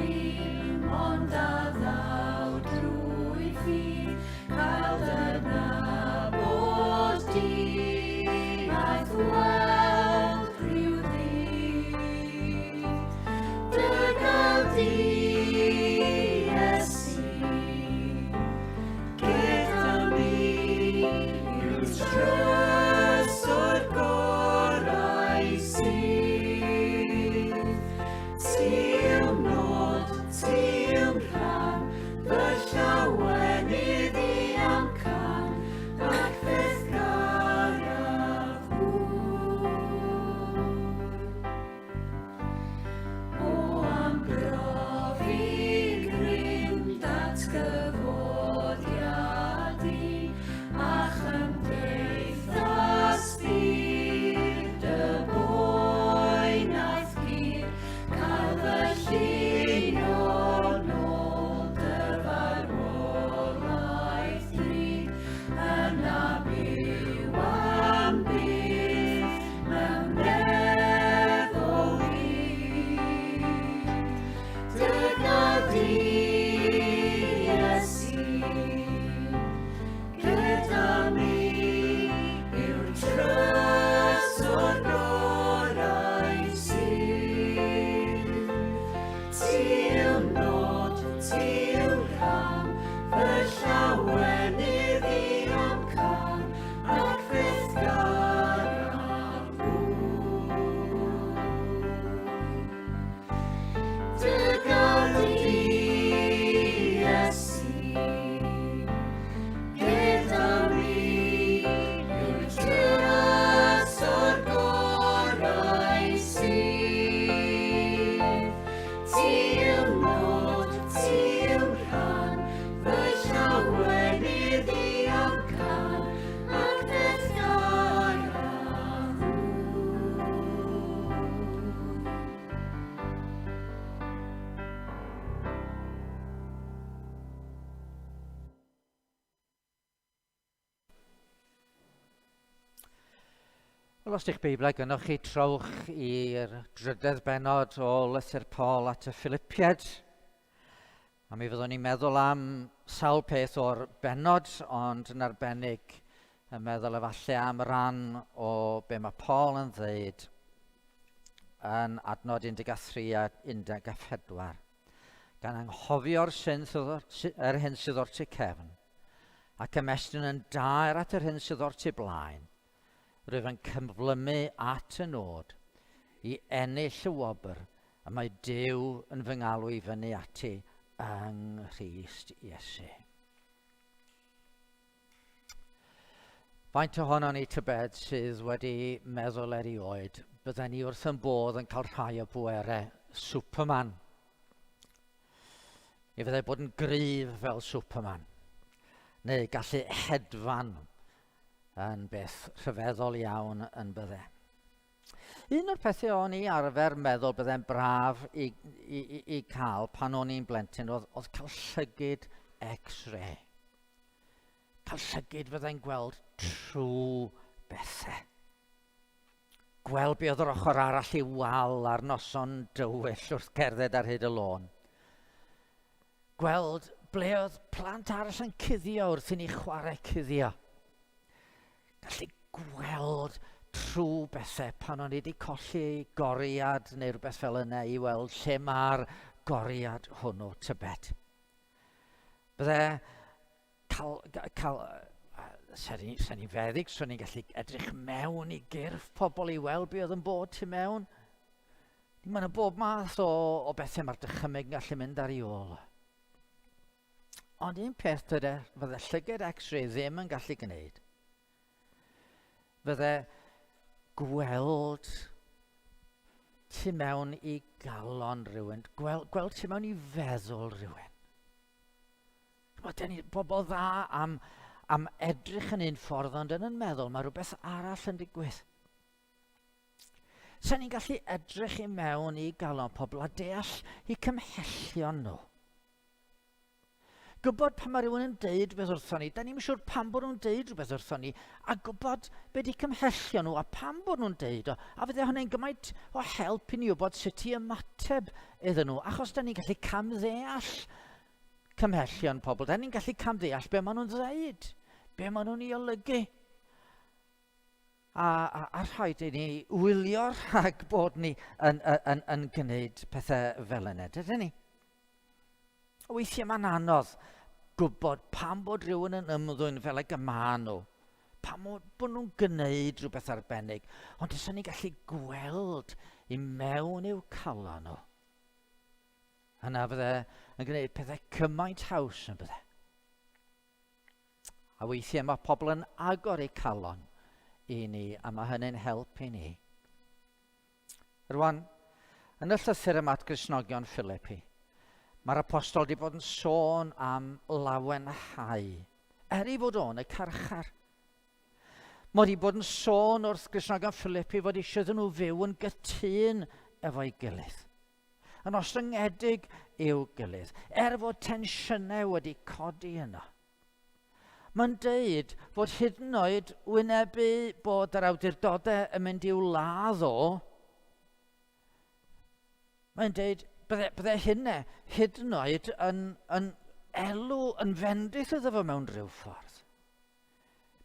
un, ond a ddaw drwy ffydd, cael dy nabod di, aeth weld rhyw ddydd. Dy gael di, Iesu, gyda mi yw'r trysor gorau sydd. Ti yw'm nod, ti yw'm rhan, fy llawenydd i a'm cân, ac fe'th garaf fwy. O am brofi grym datgyfodiad i, a chymdeithas byd dy boen a'th gur, cael fy llunio nôl dy farwolaeth drud, yna byw Fy llawenydd i amcan ac fyth garaf fwy. Dy gael di, Iesu, gyda mi, yw'r trysor gorau sydd. Ti yw'r nod, ti yw'r rhan, fy llawenydd i amcan, ac beth garaf fwy.
Wel, os ydych Beiblau gynnwch chi, trowch i'r drydedd benod o lythyr Paul at y Philippiaid. A mi fyddwn ni'n meddwl am sawl peth o'r benod, ond yn arbennig yn meddwl efallai am ran o be mae Paul yn ddeud yn adnod 13 a 14. Gan anghofio'r sy'n yr hyn sydd o'r tu cefn, ac ymestyn yn daer at yr hyn sydd o'r tu blaen, rwyf yn cyflymu at y nod i ennill y wobr y mae Duw yn fy ngalw i fyny ati yng Nghrist Iesu. Faint ohonon ni tybed sydd wedi meddwl erioed bydden ni wrth yn bodd yn cael rhai o bwerau Superman? Mi fyddai bod yn gryf fel Superman, neu gallu hedfan yn beth rhyfeddol iawn yn bydde. Un o'r pethau o'n i arfer meddwl byddai'n braf i, i, i, i cael pan o'n i'n blentyn oedd, oedd cael llygid x-ray. Cael llygid fyddai'n gweld trwy bethau. Gweld be oedd yr ochr arall i wal ar noson dywyll wrth gerdded ar hyd y lôn. Gweld ble oedd plant arall yn cuddio wrth i ni chwarae cuddio. Gallu gweld trwy bethau pan o'n i wedi colli goriad neu rhywbeth fel yna i weld lle mae'r goriad hwnnw tybed. Bydde cael, cael sen ni'n sen ni feddyg, so ni'n gallu edrych mewn i gyrff pobl i weld be oedd yn bod tu mewn. Mae yna bob math o, o bethau mae'r dychymyg yn gallu mynd ar ei ôl. Ond un peth dyde, fydde llygad x-ray ddim yn gallu gwneud, fydde gweld tu mewn i galon rhywun, gweld, gweld tu mewn i feddwl rhywun. Mae gen i bobl dda am, am edrych yn un ffordd, ond yn yn meddwl mae rhywbeth arall yn digwydd. Sa'n ni'n gallu edrych i mewn i galon pobl a deall eu cymhellion nhw. Gwybod pan mae rhywun yn deud rhywbeth wrthon ni, da ni'n siŵr pam bod nhw'n deud rhywbeth wrthon ni, a gwybod be di cymhellion nhw a pam bod nhw'n deud o, a fydde hwnna'n gymaint o help i ni wybod sut i ymateb iddyn nhw, achos da ni'n gallu camddeall cymhellion pobl, da ni'n gallu camddeall be maen nhw'n ddeud, be maen nhw'n ei olygu. A, a, a rhaid i ni wylio rhag bod ni yn, yn, yn, yn gwneud pethau fel yna, dydyn ni? Weithiau mae'n anodd gwybod pam bod rhywun yn ymddwyn fel ag y maen nhw, pam bod nhw'n gwneud rhywbeth arbennig, ond os ni'n gallu gweld i mewn i'w calon nhw, yna fydde yn gwneud pethau cymaint haws yn bydde. A weithiau mae pobl yn agor eu calon i ni, a mae hynny'n help i ni. Rwan, yn y llythyr yma at Gristnogion Philippi, mae'r apostol wedi bod yn sôn am lawenhau, er ei fod o'n y carchar. Mae wedi bod yn sôn wrth Gristnogion Philippi fod eisiau iddyn nhw fyw yn gytûn efo'i gilydd, yn ostyngedig i'w gilydd, er fod tensiynau wedi codi yno. Mae'n deud fod hyd yn oed wynebu bod yr awdurdodau yn mynd i'w ladd o, mae'n deud bydde, bydde hynna hyd yn oed yn, yn elw, yn fendith iddo fo mewn rhyw ffordd.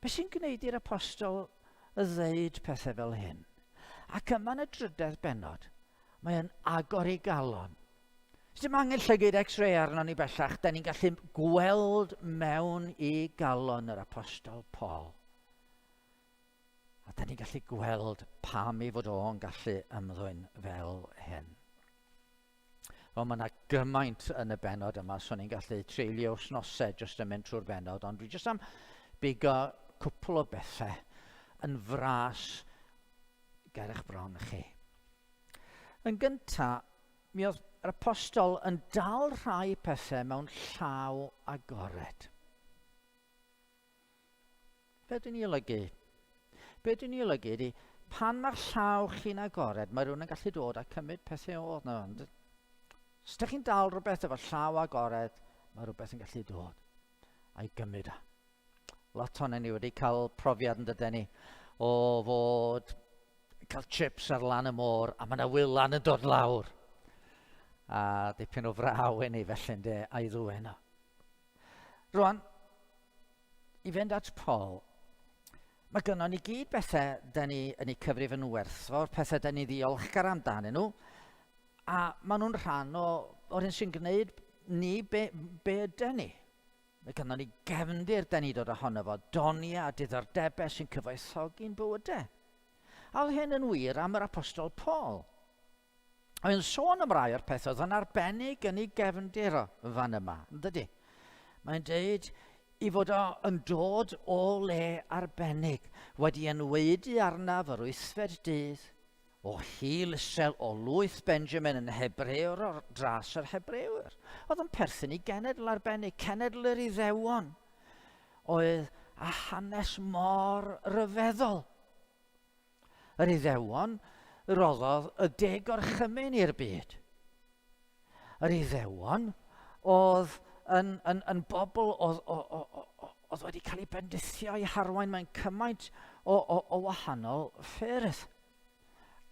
Be sy'n gwneud i'r apostol ddeud pethau fel hyn? Ac yma yn y drydedd bennod, mae'n agor ei galon. Dim angen llygyd x-ray arno ni bellach, da ni'n gallu gweld mewn i galon yr apostol Paul. A da ni'n gallu gweld pam ei fod o'n gallu ymddwyn fel hyn. Wel, mae yna gymaint yn y benod yma, so ni'n gallu treulio wythnosau jyst yn mynd trwy'r benod, ond dwi jyst am bigo cwpl o bethau yn fras ger eich bron chi. Yn gyntaf, mi oedd yr apostol yn dal rhai pethau mewn llaw agored. Be dwi'n ei olygu? Be dwi'n ei olygu ydy, pan mae'r llaw chi'n agored, mae rhywun yn gallu dod a cymryd pethau o'r na. Ond os ydych chi'n dal rhywbeth efo llaw agored, mae rhywbeth yn gallu dod a'i gymryd o. Lot o'n ni wedi cael profiad yn dydyn ni o fod cael chips ar lan y môr a mae yna wylan yn dod lawr. A dipyn o fraw i ni felly ynde, a'i ddwyn o. Rwan, i fynd at Paul, mae gynnon ni gyd bethau da ni yn eu cyfrif yn werthfawr, pethau da ni ddiolchgar amdanyn nhw, a maen nhw'n rhan o, o'r hyn sy'n gwneud ni be, be ydyn ni. Mae gynnon ni gefndir da ni dod ohono fo, doniau a diddordebau sy'n cyfoethogi'n bywydau. A oedd hyn yn wir am yr apostol Paul. Mae'n sôn am rai o'r pethau oedd yn arbennig yn ei gefndir o fan yma, yn dydy? Mae'n deud i fod o yn dod o le arbennig, wedi enwaedu arnaf yr wythfed dydd, o hil Israel, o lwyth Benjamin yn Hebreor o'r dras yr Hebrewyr. Oedd yn perthyn i genedl arbennig, cenedl yr Iddewon, oedd a hanes mor ryfeddol. Yr Iddewon roddodd y deg orchymyn i'r byd. Yr Iddewon oedd yn, yn, yn bobl oedd, oedd wedi cael eu bendithio i harwain mewn cymaint o, o, o wahanol ffyrdd.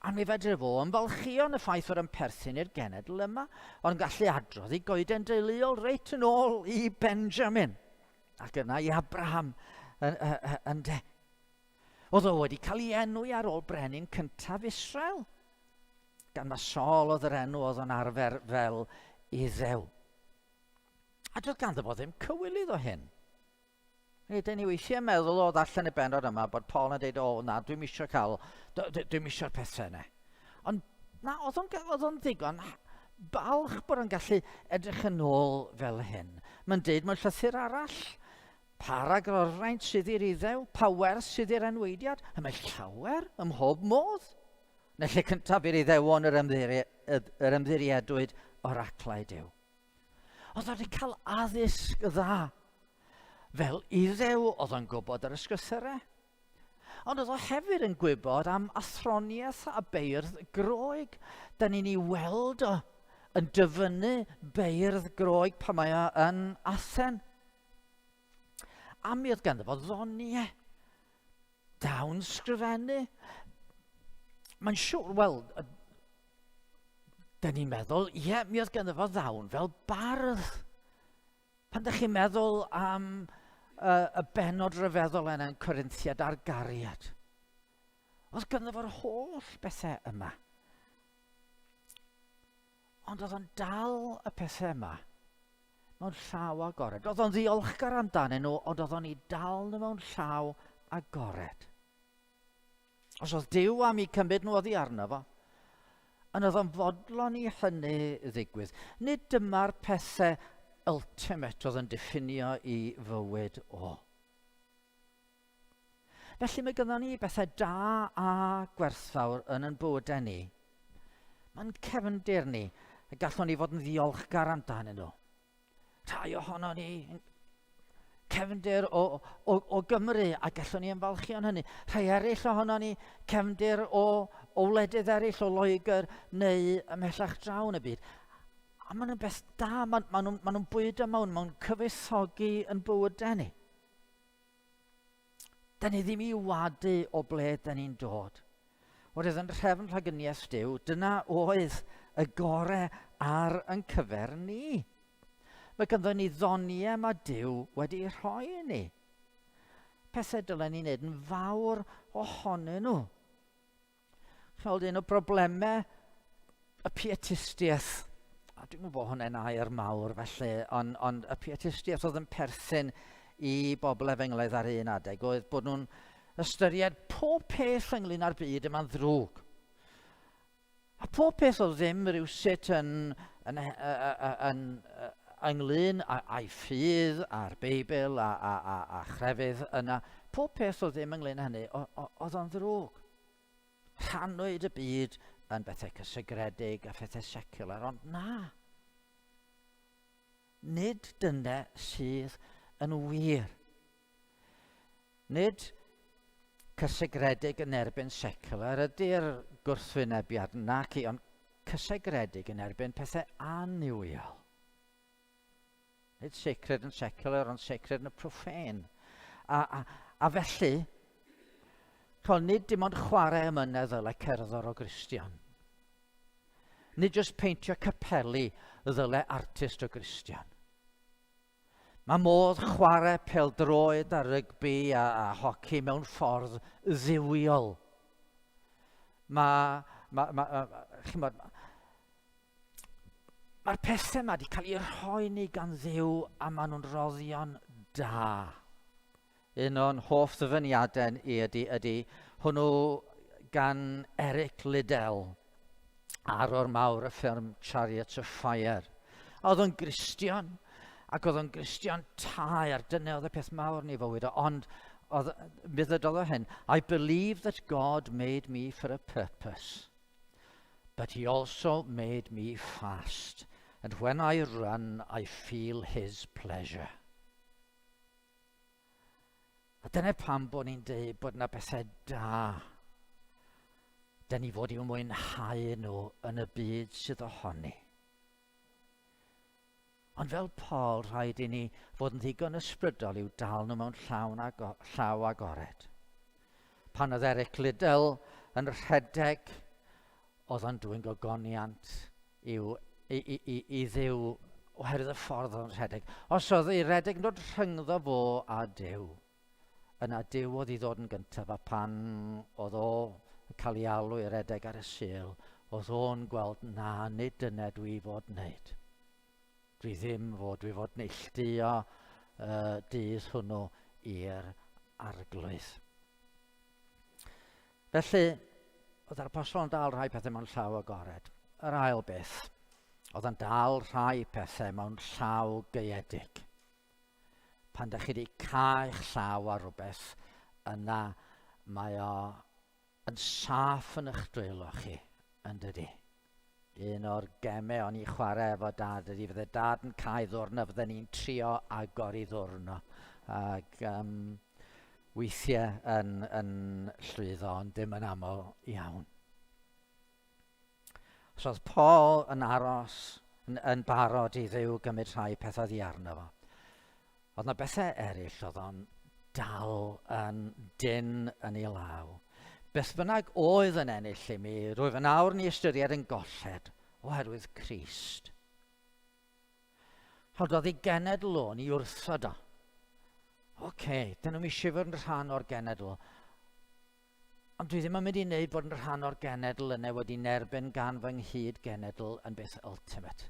A mi fedre fo ymfalchïo yn y ffaith fod yn perthyn i'r genedl yma, ond gallu adrodd i goeden deuluol reit yn ôl i Benjamin, ac yna i Abraham yn, yn, yn de. Oedd o wedi cael ei enwi ar ôl brenin cyntaf Israel, gan ma Saul oedd yr enw oedd o'n arfer fel Iddew. A doedd ganddo fo ddim cywilydd o hyn. Nid ni weithiau meddwl o ddarllen y benod yma bod Paul yn dweud, o na, dwi'm eisiau cael, dwi'm eisiau'r pethau yna. Ond na, oedd o'n, oedd o'n ddigon balch bod o'n gallu edrych yn ôl fel hyn. Mae'n deud mewn llythyr arall, Pa ragorfraint sydd i'r Iddew? Pa werth sydd i'r enwaediad? Y mae llawer ym mhob modd. Yn y lle cyntaf i'r Iddewon yr, yr ymddiriedwyd oraclau Duw. Oedd wedi cael addysg dda. Fel Iddew oedd o'n gwybod yr ysgrythurau. Ond oedd o hefyd yn gwybod am athroniaeth a beirdd Groeg. Da ni'n ei weld o yn dyfynnu beirdd Groeg pan mae o yn Athen. A mi oedd ganddo fo ddoniau. Dawn sgrifennu. Mae'n siŵr, wel, da ni'n meddwl, ie, yeah, mi oedd ganddo fo ddawn fel bardd. Pan ydych chi'n meddwl am uh, y benod ryfeddol yna yn Corinthiad ar gariad, oedd ganddo fo'r holl bethau yma. Ond oedd o'n dal y pethau yma mewn llaw agored. Oedd o'n ddiolchgar amdanyn nhw, ond oedd o'n i dal nhw mewn llaw agored. Os oedd Duw am i cymryd nhw oddi arno fo, yn oedd o'n fodlon i hynny ddigwydd. Nid dyma'r pethau ultimate oedd yn diffinio i fywyd o. Felly mae gynnon ni bethau da a gwerthfawr yn yn bywydau ni. Mae'n cefndir ni, y gallwn ni fod yn ddiolchgar amdanyn nhw. Rhai ohono ni cefndir o, o, o Gymru a gallwn ni ymfalchio yn hynny. Rhai eraill ohono ni cefndir o, o wledydd eraill, o Loegr neu ymhellach draw yn y byd. A maen nhw'n beth da, maen, maen nhw'n maen nhw bwydo mewn, maen nhw'n cyfoethogi yn bywydau ni. Da ni ddim i wadu o ble da ni'n dod. Oherwydd yn rhefn rhagyniaeth Duw, dyna oedd y gore ar yn cyfer ni. Mae ganddo ni ddoniau mae Duw wedi rhoi i ni. Pethau dylen ni wneud yn fawr ohonyn nhw. Chweld un o broblemau y pietistiaeth. a dwi'n gwybod bod hwnna'n air mawr felly, ond, ond y pietistiaeth oedd yn perthyn i bobl efengylaidd ar un adeg oedd bod nhw'n ystyried pob peth ynglyn â'r byd yma'n ddrwg. A pob peth oedd ddim rhywsut yn, yn, yn, yn, ynglyn â'i ffydd a'r Beibl a, a, a, a chrefydd yna, pob peth oedd ddim ynglyn â hynny, oedd o'n ddrwg. Rhannwyd y byd yn bethau cysegredig a phethau secular, ond na. Nid dyna sydd yn wir. Nid cysegredig yn erbyn secular ydy'r gwrthwynebiad nac i, ond cysegredig yn erbyn pethau annuwiol. Nid sacred yn secular, ond sacred yn y profane. A, a, a felly, chol, nid dim ond chwarae ymynedd ddyle cerddor o Gristion. Nid jyst peintio capeli ddyle artist o Gristion. Mae modd chwarae pêl-droed a rygbi a, a hoci mewn ffordd dduwiol. Mae, mae, mae, chymod, Mae'r pethau yma wedi cael eu rhoi ni gan Dduw a maen nhw'n roddion da. Un o'n hoff ddyfyniadau i ydy, ydy hwnnw gan Eric Liddell, arwr mawr y ffilm Chariots of Fire. A oedd o'n Gristion, ac oedd o'n Gristion taer, dyna oedd y peth mawr yn ei fywyd o, ond oedd, mi ddydodd o hyn, I believe that God made me for a purpose. But he also made me fast, and when I run, I feel his pleasure. A dyna pam bod ni'n dweud bod yna bethau da. Da ni fod i'w mwynhau nhw yn y byd sydd ohoni. Ond fel Paul, rhaid i ni fod yn ddigon ysbrydol i'w dal nhw mewn llawn ago llaw agored. Pan oedd Eric Liddell yn rhedeg, oedd o'n dwyn gogoniant i'w, i, i, i, i Dduw oherwydd y ffordd oedd o'n rhedeg. Os oedd ei redeg yn dod rhyngddo fo a Duw, yna Duw oedd i ddod yn gyntaf, a pan oedd o yn cael ei alw i redeg ar y Sul, oedd o'n gweld na, nid dyna dwi fod wneud. Dwi ddim fod, dwi fod neilltuo y dydd hwnnw i'r arglwydd. Felly, oedd yr apostol yn dal rhai pethau mewn llaw agored. Yr ail beth, oedd yn dal rhai pethau mewn llaw gaeedig. Pan da chi wedi cau'ch llaw ar rhywbeth, yna mae o yn saff yn eich dwylo chi, yn dydy? Un o'r gemau o'n i'n chwarae efo dad ydy fydde dad yn cau ddwrn a fydden ni'n trio agor i ddwrn o. Ac um, weithiau yn, yn llwyddo, ond dim yn aml iawn. Os oedd Paul yn aros, yn, yn barod i Dduw gymryd rhai pethau ddi arno fo, oedd na bethau eraill oedd o'n dal yn dyn yn ei law. Beth bynnag oedd yn ennill i mi, rwyf yn awr ni ystyried yn golled oherwydd Crist. Rhoddodd ei genedl o'n i wrthod o. Oce, okay, dyn nhw'n eisiau fod yn rhan o'r genedl. Ond dwi ddim yn mynd i wneud bod yn rhan o'r genedl yna wedi nerbyn gan fy nghyd genedl yn beth ultimate.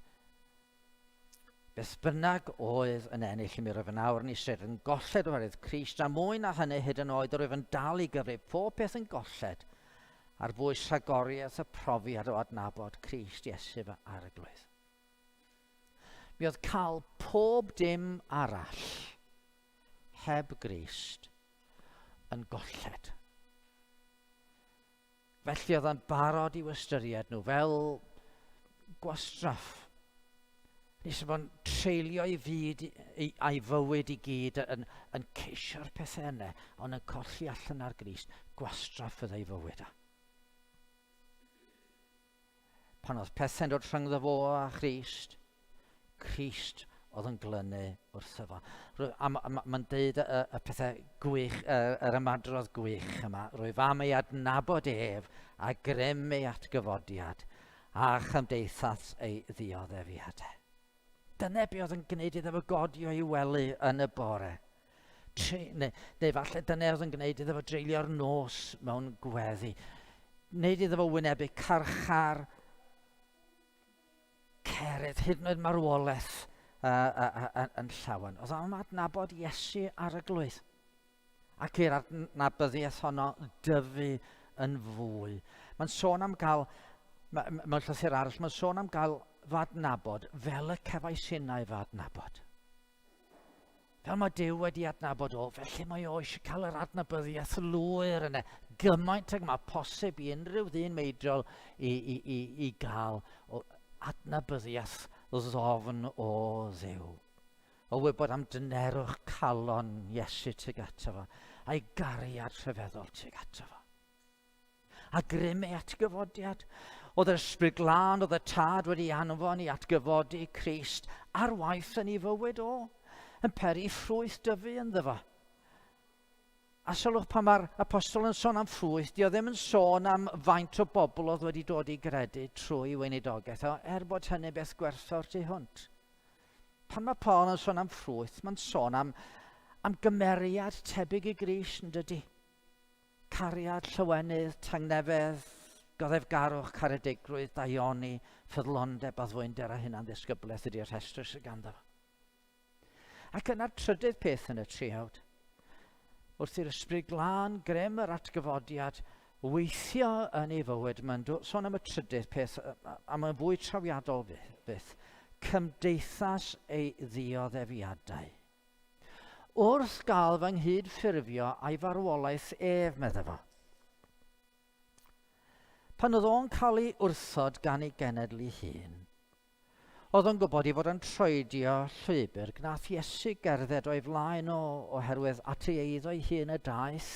Beth bynnag oedd yn ennill i mi rwyf yn awr yn eistedd yn golled oherwydd Crist, a mwy na hynny hyd yn oed rwyf yn dal i gyfrif pob peth yn golled ar bwys rhagoriaeth y profiad o adnabod Crist Iesu fy Arglwydd. Mi oedd cael pob dim arall heb Grist yn golled. Felly oedd o'n barod i'w ystyried nhw fel gwastraff. Nes fo'n treulio ei fyd ei, a'i fywyd i gyd yn, yn ceisio'r pethau yna, ond yn colli allan ar Grist, gwastraff fyddai fywyd o. Pan oedd pethau'n dod rhyngddo fo a Christ, Crist oedd yn glynu wrtho fo. A mae'n ma, ma deud y, y pethau gwych, y, yr ymadrodd gwych yma. Rwyf am ei adnabod ef a grym ei atgyfodiad a chymdeithas ei ddioddefiadau. Dyna be oedd yn gwneud iddo fo godi o'i wely yn y bore. Tre, neu, neu falle dyna oedd yn gwneud iddo fo dreulio'r nos mewn gweddi. Wneud iddo fo wynebu carchar. cerydd, hyd yn oed marwolaeth yn llawen. Oedd am adnabod Iesu ar y glwydd. Ac i'r adnabyddiaeth honno dyfu yn fwy. Mae'n sôn am gael, mewn llythyr arall, mae'n sôn am gael fy adnabod fel y cefais innau fy adnabod. Fel mae Duw wedi adnabod o, felly mae o eisiau cael yr adnabyddiaeth lwyr yna, gymaint ag mae posib i unrhyw ddyn meidrol i, i, i, i gael o adnabyddiaeth ddofn o Dduw. O wybod am dynerwch calon Iesu tuag ato fo, a'i gariad rhyfeddol tuag ato fo. A grym ei atgyfodiad. Oedd yr Ysbryd Glân, oedd y Tad wedi anfon i atgyfodi Crist ar waith yn ei fywyd o, yn peri ffrwyth dyfu ynddo fo. A sylwch pan mae'r apostol yn sôn am ffrwyth, di o ddim yn sôn am faint o bobl oedd wedi dod i gredu trwy weinidogaeth o, er bod hynny beth gwerthfawr tu hwnt. Pan mae Paul yn sôn am ffrwyth, mae'n sôn am, am gymeriad tebyg i Grist, yn dydy? Cariad, llawenydd, tangnefedd, goddefgarwch, caredigrwydd, daioni, ffyddlondeb, addfwynder a hunanddisgyblaeth ydy'r rhestr sydd ganddo fo. Ac yna'r trydydd peth yn y triawd, wrth i'r Ysbryd Glân grym yr atgyfodiad weithio yn ei fywyd, mae'n sôn am y trydydd peth, a mae'n fwy trawiadol fyth, cymdeithas ei ddioddefiadau. Wrth gael fy nghyd-ffurfio a'i farwolaeth ef, medde fo. Pan oedd o'n cael ei wrthod gan ei genedl ei hun, oedd o'n gwybod ei fod yn troedio llwybr gnath Iesu gerdded o'i flaen o oherwydd at ei eiddo ei hun y daeth,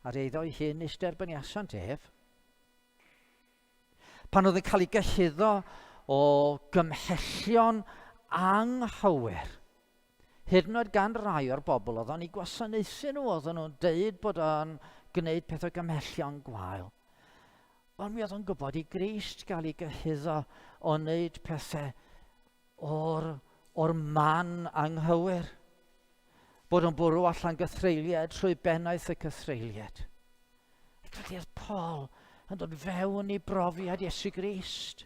a'r eiddo ei hun nis derbyniasant ef. Pan oedd yn cael ei gyhuddo o gymhellion anghywir, hyd yn oed gan rai o'r bobl oedd o'n ei gwasanaethu nhw, oedden nhw'n deud bod o'n gwneud pethau gymhellion gwael. Ond mi oedd o'n gwybod i Grist gael ei gyhuddo o wneud pethau o'r, or man anghywir. Bod o'n bwrw allan gythreuliad trwy bennaeth y cythreuliad. Ac felly oedd Paul yn dod fewn i brofiad Iesu Grist.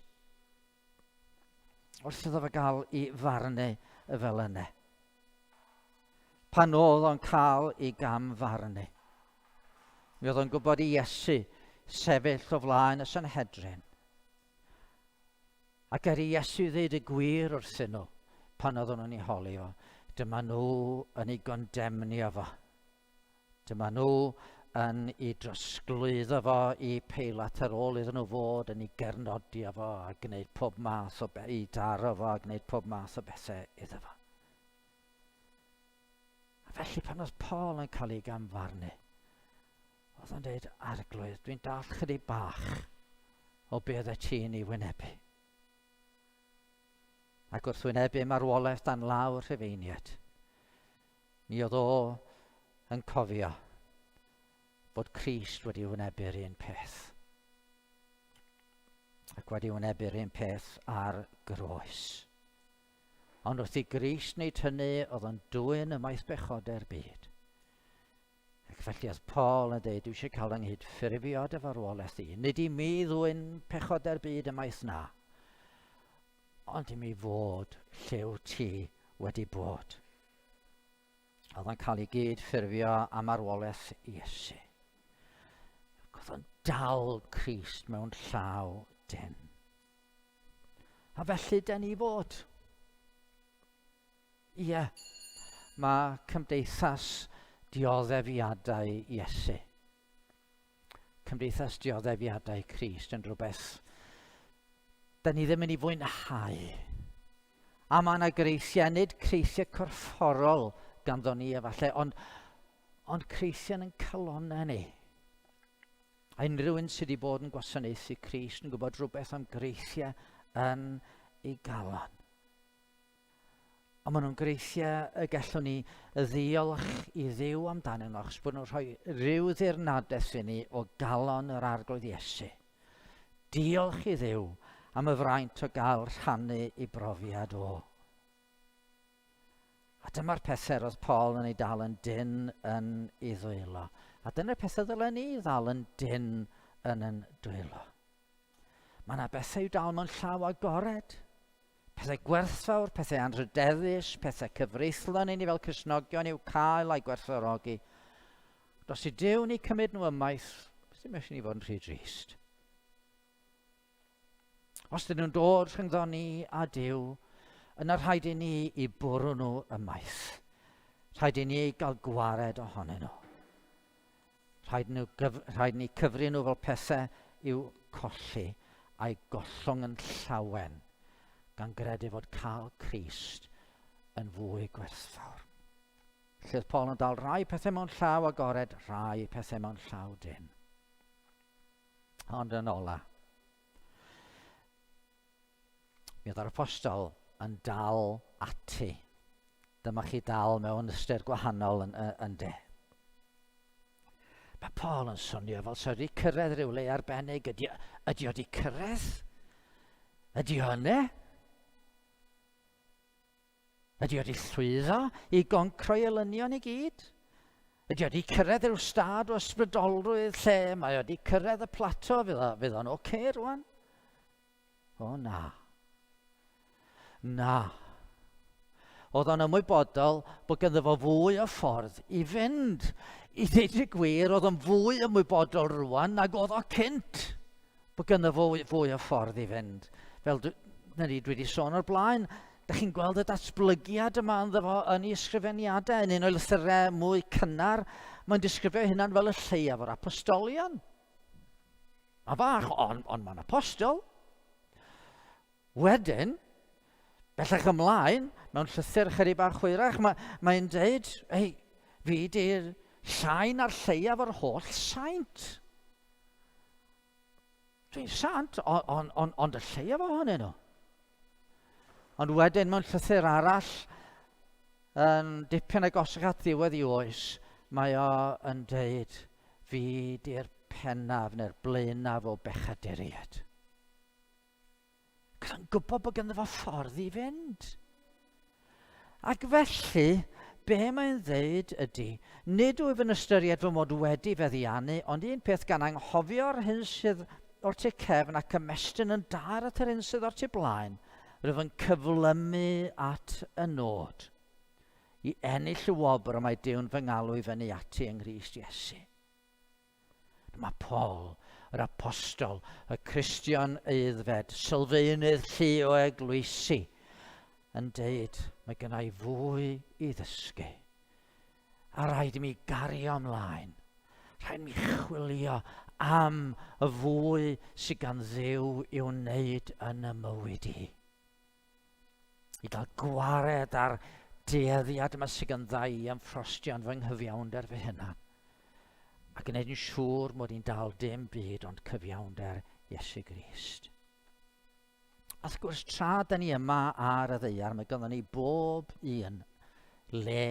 Wrth iddo fe gael i farnu y fel yna. Pan oedd o'n cael ei gam farnu. Mi oedd o'n gwybod i Iesu sefyll o flaen y Sanhedrin. Ac er i Iesu ddeud y gwir wrthyn nhw pan oedden nhw'n ei holi o, dyma nhw yn ei gondemnio fo. Dyma nhw yn ei drosglwyddo fo i Peilat ar ôl iddyn nhw fod yn ei gernodio fo a gwneud pob math o be- i daro fo a gwneud pob math o bethau iddo fo. A felly pan oedd Paul yn cael ei gamfarnu, oedd o'n dweud, Arglwydd, dwi'n dall chydig bach o be oedd ti'n ei wynebu. Ac wrth wynebu marwolaeth dan law Rhufeiniaid, mi oedd o yn cofio bod Crist wedi wynebu'r un peth. Ac wedi wynebu'r un peth ar groes. Ond wrth i Grist wneud hynny, oedd o'n dwyn ymaith bechodau'r byd. Ac felly oedd Paul yn dweud, dwi eisiau cael ynghyd ffurfio dy farwolaeth di. Nid i mi ddwyn pechodau'r byd ymaith na, ond i mi fod lle wyt ti wedi bod. Oedd o'n cael ei gyd ffurfio am marwolaeth Iesu. Ac oedd o'n dal Crist mewn llaw dyn. A felly den ni fod. Ie, mae cymdeithas dioddefiadau Iesu, cymdeithas dioddefiadau Crist yn rhywbeth da ni ddim yn ei fwynhau. A mae yna greithiau, nid creithiau corfforol ganddo ni efallai, ond, ond creithiau yn calonnau ni. A unrhyw un sydd wedi bod yn gwasanaethu Crist yn gwybod rhywbeth am greithiau yn ei galon. Ond maen nhw'n greithiau y gallwn ni ddiolch i Dduw amdanyn nhw, achos bod nhw'n rhoi rhyw ddirnadaeth i ni o galon yr Arglwydd Iesu. Diolch i Dduw am y fraint o gael rhannu i brofiad o. A dyma'r pethau roedd Paul yn ei dal yn dyn yn ei ddwylo. A dyna'r pethau ddylen ni ddal yn dyn yn yn dwylo. Mae yna bethau i'w dal mewn llaw agored. Pethau gwerthfawr, pethau anrhydeddus, pethau cyfreithlon i ni fel Cristnogion i'w cael a'i gwerthfawrogi. Ond os yw Duw'n eu cymryd nhw ymaith, ddim eisiau ni fod yn rhy drist. Os dyn nhw'n dod rhyngddo ni a Duw, yna rhaid i ni i bwrw nhw ymaith. Rhaid i ni gael gwared ohonyn nhw. Rhaid, nhw, rhaid ni cyfri nhw fel pethau i'w colli a'i gollwng yn llawen, gan gredu fod cael Crist yn fwy gwerthfawr. Lle oedd Paul yn dal rhai pethau mewn llaw agored, rhai pethau mewn llaw dyn. Ond yn ola, mi oedd yr apostol yn dal ati. Dyma chi dal mewn ystyr gwahanol yn, yn de. Mae Paul yn swnio fel sa wedi cyrraedd rhyw le arbennig. Ydy, ydy o wedi cyrraedd? Ydy o yna? Ydy o wedi llwyddo i goncro'i elynion i gyd? Ydy o wedi cyrraedd rhyw stad o ysbrydolrwydd lle mae o wedi cyrraedd y plato, fydd, o, fydd o'n oce okay rwan? O na. Na. Oedd o'n ymwybodol bod ganddo fo fwy o ffordd i fynd. I ddeud y gwir, oedd o'n fwy ymwybodol rwan nag oedd o cynt. Bod ganddo fo fwy o ffordd i fynd. Fel dwi, na ni, dwi wedi sôn o'r blaen, da chi'n gweld y datblygiad yma ynddo fo yn ei ysgrifeniadau, yn un o'i lythyrau mwy cynnar, mae'n disgrifio hynna'n fel y lleiaf o'r apostolion. Mae'n fach, ond on mae'n apostol. Wedyn, bellach ymlaen, mewn llythyr chydig bach hwyrach, mae'n mae deud, ei, fi di'r llai na'r lleiaf o'r holl saint. Dwi'n sant, ond on, on, ond y lleiaf ohonyn nhw. Ond wedyn mewn llythyr arall, yn dipyn agosach at ddiwedd i oes, mae o yn deud, fi di'r pennaf neu'r blaenaf o bechaduriaid. Ac yn gwybod bod ganddo fo ffordd i fynd. Ac felly, be mae'n ddeud ydy, nid wyf yn ystyried fy mod wedi feddiannu, ond un peth gan anghofio'r hyn sydd o'r tu cefn ac ymestyn yn daer at yr hyn sydd o'r tu blaen, rwyf yn cyflymu at y nod, i ennill y wobr y mae Duw'n fy ngalw i fyny ati yng Nghrist Iesu. Mae Paul, yr apostol, y Cristion aeddfed, sylfaenydd llu o eglwysi, yn deud, mae gen i fwy i ddysgu. A rhaid i mi gario ymlaen. Rhaid i mi chwilio am y fwy sydd gan Dduw i'w wneud yn y mywyd i. I gael gwared ar dueddiad yma sydd gan ddau i ymffrostio yn fy nghyfiawnder fy hunan. A gwneud yn siŵr mod i'n dal dim byd ond cyfiawnder Iesu Grist. A wrth gwrs, tra da ni yma ar y ddeiar, mae ganddo ni bob un le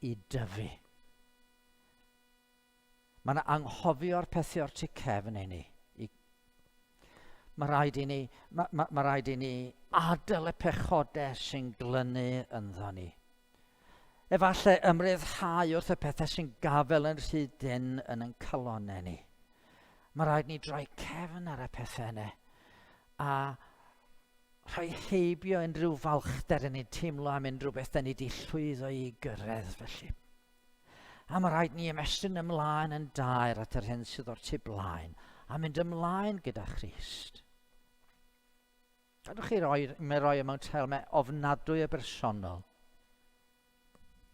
i dyfu. Mae yna anghofio'r pethau o'r tu cefn i ni. I, mae rhaid i ni, mae, mae, mae rhaid i ni adael y pechodau sy'n glynu ynddo ni. Efallai ymryddhau wrth y pethau sy'n gafel yn rhy dynn yn ein calonnau ni. Mae rhaid ni droi cefn ar y pethau yna a rhoi heibio unrhyw falchder yn ni'n teimlo am unrhyw beth da ni wedi llwyddo i gyrraedd felly. A mae rhaid ni ymestyn ymlaen yn daer at yr hyn sydd o'r tu blaen a mynd ymlaen gyda Christ. Gadwch chi roi, mi roi e mewn termau ofnadwy o bersonol.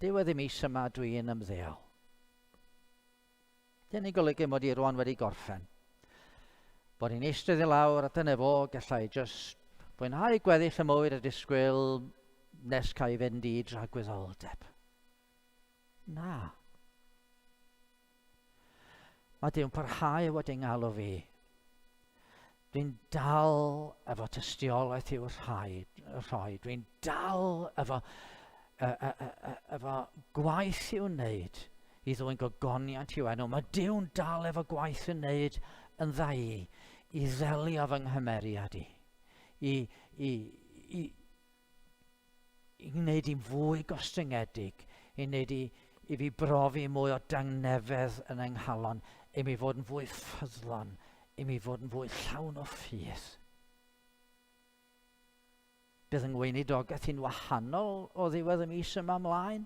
Diwedd y mis yma dwi'n ymddeol. Dyn ni'n golygu mod i rwan wedi gorffen. Bod i'n eistedd i lawr a dyna fo, gallai just fwynhau gweddill y mywyd a disgwyl nes cael ei fynd i dragwyddoldeb. Na. Mae Duw'n parhau wedi ngalw fi. Dwi'n dal efo tystiolaeth i'w rhai, rhoi. Dwi'n dal efo, e, e, e, efo gwaith i'w wneud i ddwyn gogoniant i'w enw. Mae Duw'n dal efo gwaith i'w wneud yn dda i, i ddelio fy nghymeriad i, i, i, i, i wneud i'n fwy gostyngedig, i wneud i, i fi brofi mwy o dangnefedd yn yng nghalon, i mi fod yn fwy ffyddlon, i mi fod yn fwy llawn o ffydd. Bydd yng ngweinidogaeth i'n wahanol o ddiwedd y mis yma ymlaen.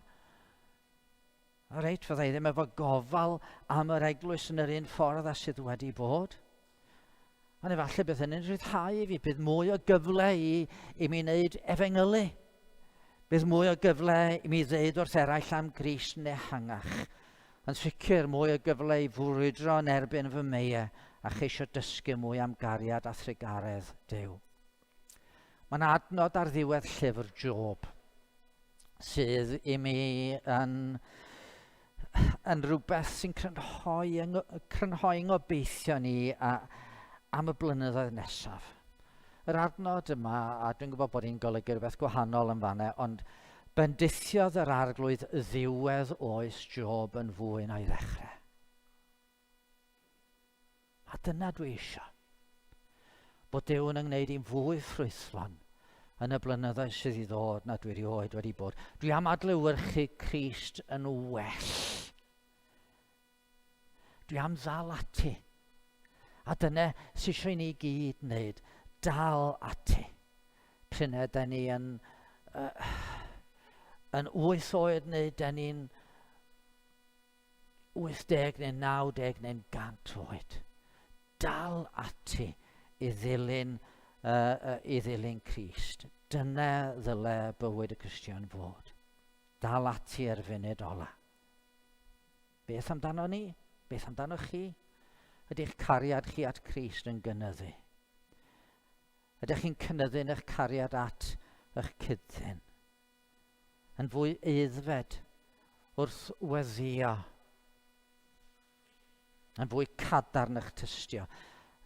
Reit, fydda i ddim efo gofal am yr eglwys yn yr un ffordd â sydd wedi bod. Ond efallai bydd hynny'n rhyddhau i fi, bydd mwy o gyfle i, i mi wneud efengylu. Bydd mwy o gyfle i mi ddeud wrth eraill am Grist yn ehangach. Yn sicr, mwy o gyfle i fwrwydro yn erbyn fy meie a cheisio dysgu mwy am gariad a thrugaredd Duw. Mae'n adnod ar ddiwedd llyfr Job sydd i mi yn, yn rhywbeth sy'n crynhoi, crynhoi ngobeithio ni a, am y blynyddoedd nesaf. Yr adnod yma, a dwi'n gwybod bod hi'n golygu rhywbeth gwahanol yn fanna, ond bendithiodd yr arglwydd ddiwedd oes Job yn fwy na'i ddechrau. A dyna dwi eisiau. Bod Duw yn yngwneud i'n fwy ffrwythlon yn y blynyddoedd sydd i ddod na dwi rioed wedi bod. Dwi am adlewyrchu Crist yn well. Dwi am ddal ati. A dyna sydd eisiau i ni gyd wneud. Dal ati. Pryn da ni yn, uh, yn 8 oed neu da ni'n 80 neu 90 neu'n 100 oed. Dal ati i ddilyn, uh, i ddilyn Crist. Dyna ddyle bywyd y Cristion fod. Dal ati ar funud ola. Beth amdano ni? Beth amdano chi? Ydy'ch cariad chi at Crist yn gynyddu? Ydych chi'n cynyddu yn eich cariad at eich cyd-ddyn? Yn fwy aeddfed wrth weddïo, yn fwy cadarn eich tystio.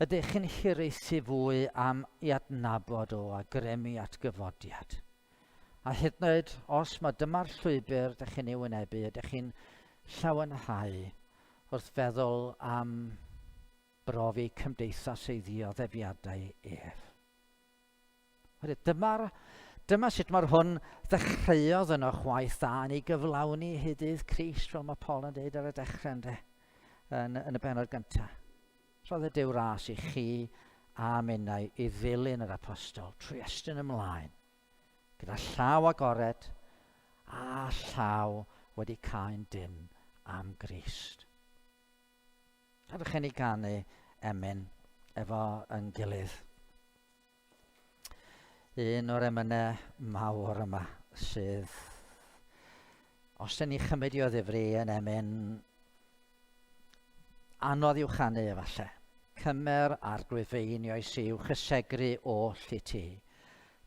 Ydych chi'n hiraethu fwy am i adnabod o a gremu at gyfodiad? A hyd yn oed os mae dyma'r llwybr ydych chi'n ei wynebu, ydych chi'n llawenhau wrth feddwl am brofi cymdeithas ei ddioddefiadau ef? Dyma'r, dyma sut mae'r hwn ddechreuodd yn o'ch waith dda yn ei gyflawni hyd ddydd Crist, fel mae Paul yn dweud ar y dechrau ynddo, yn, yn y benod gyntaf. Rhodde Duw ras i chi a minnau i ddilyn yr apostol trwy estyn ymlaen, gyda llaw agored a llaw wedi cau'n dynn am Grist. Gadwch i ni ganu emyn efo yn gilydd. Un o'r emynau mawr yma sydd, os dyn ni chymryd i o ddifri, yn emyn anodd i'w chanu efallai. Cymer arglwydd fy einioes i'w chysegru oll i ti.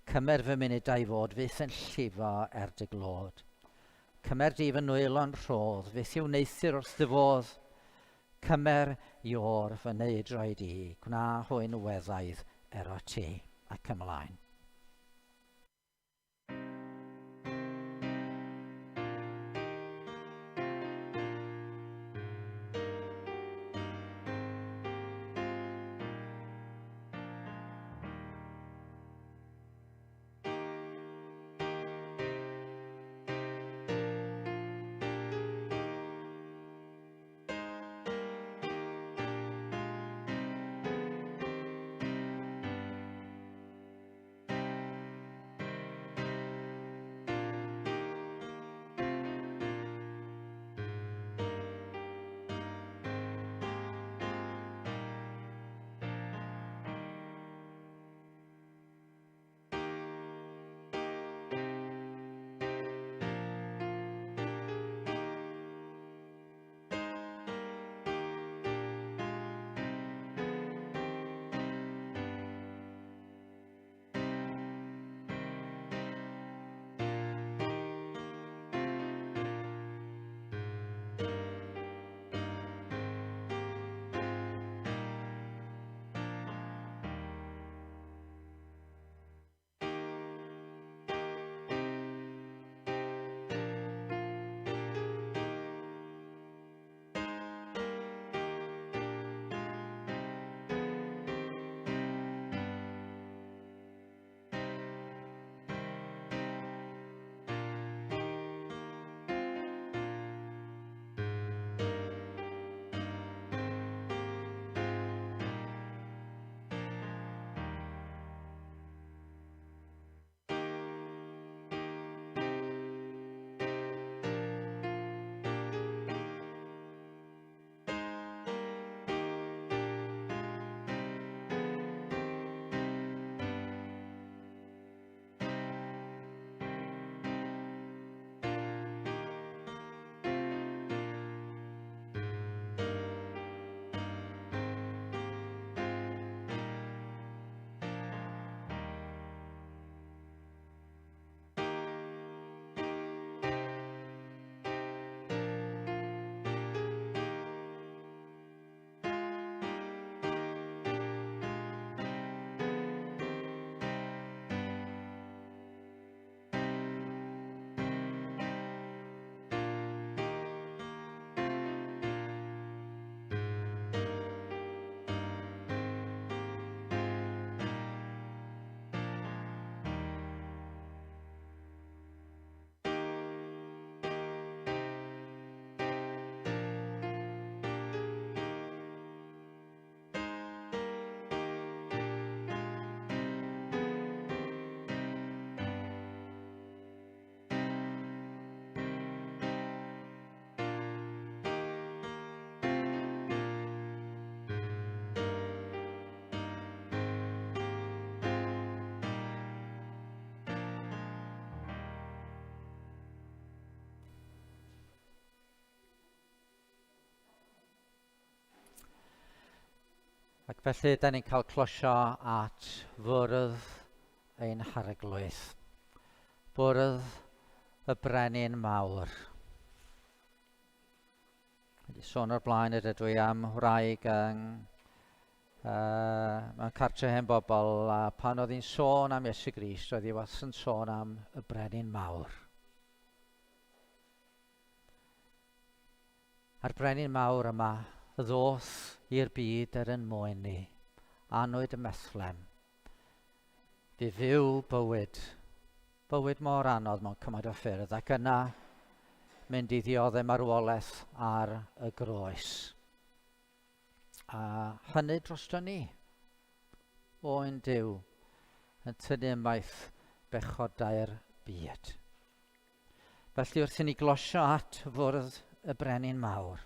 Cymer fy munudau i fod fyth yn llifo er dy glod. Cymer di fy nwylo'n rhodd, fyth i'w wneuthur wrth dy fodd. Cymer i o'r fy neudroed i, gwna hwy'n weddaidd ero ti, ac ymlaen. Ac felly, da ni'n cael closio at fwrdd ein harglwydd. Bwrdd y brenin mawr. Wedi sôn o'r blaen yr ydw i am wraig yng, mewn cartre hen bobl, a pan oedd hi'n sôn am Iesu Grist, oedd hi wastad yn sôn am y brenin mawr. A'r brenin mawr yma ddoth i'r byd er yn mwyn ni, anwyd ym Methlem. Fu fyw bywyd, bywyd mor anodd mewn cymaint o ffyrdd, ac yna mynd i ddioddef marwolaeth ar y groes. A hynny drosto ni. Oen Duw yn tynnu ymaith bechodau'r byd. Felly wrth i ni glosio at fwrdd y brenin mawr,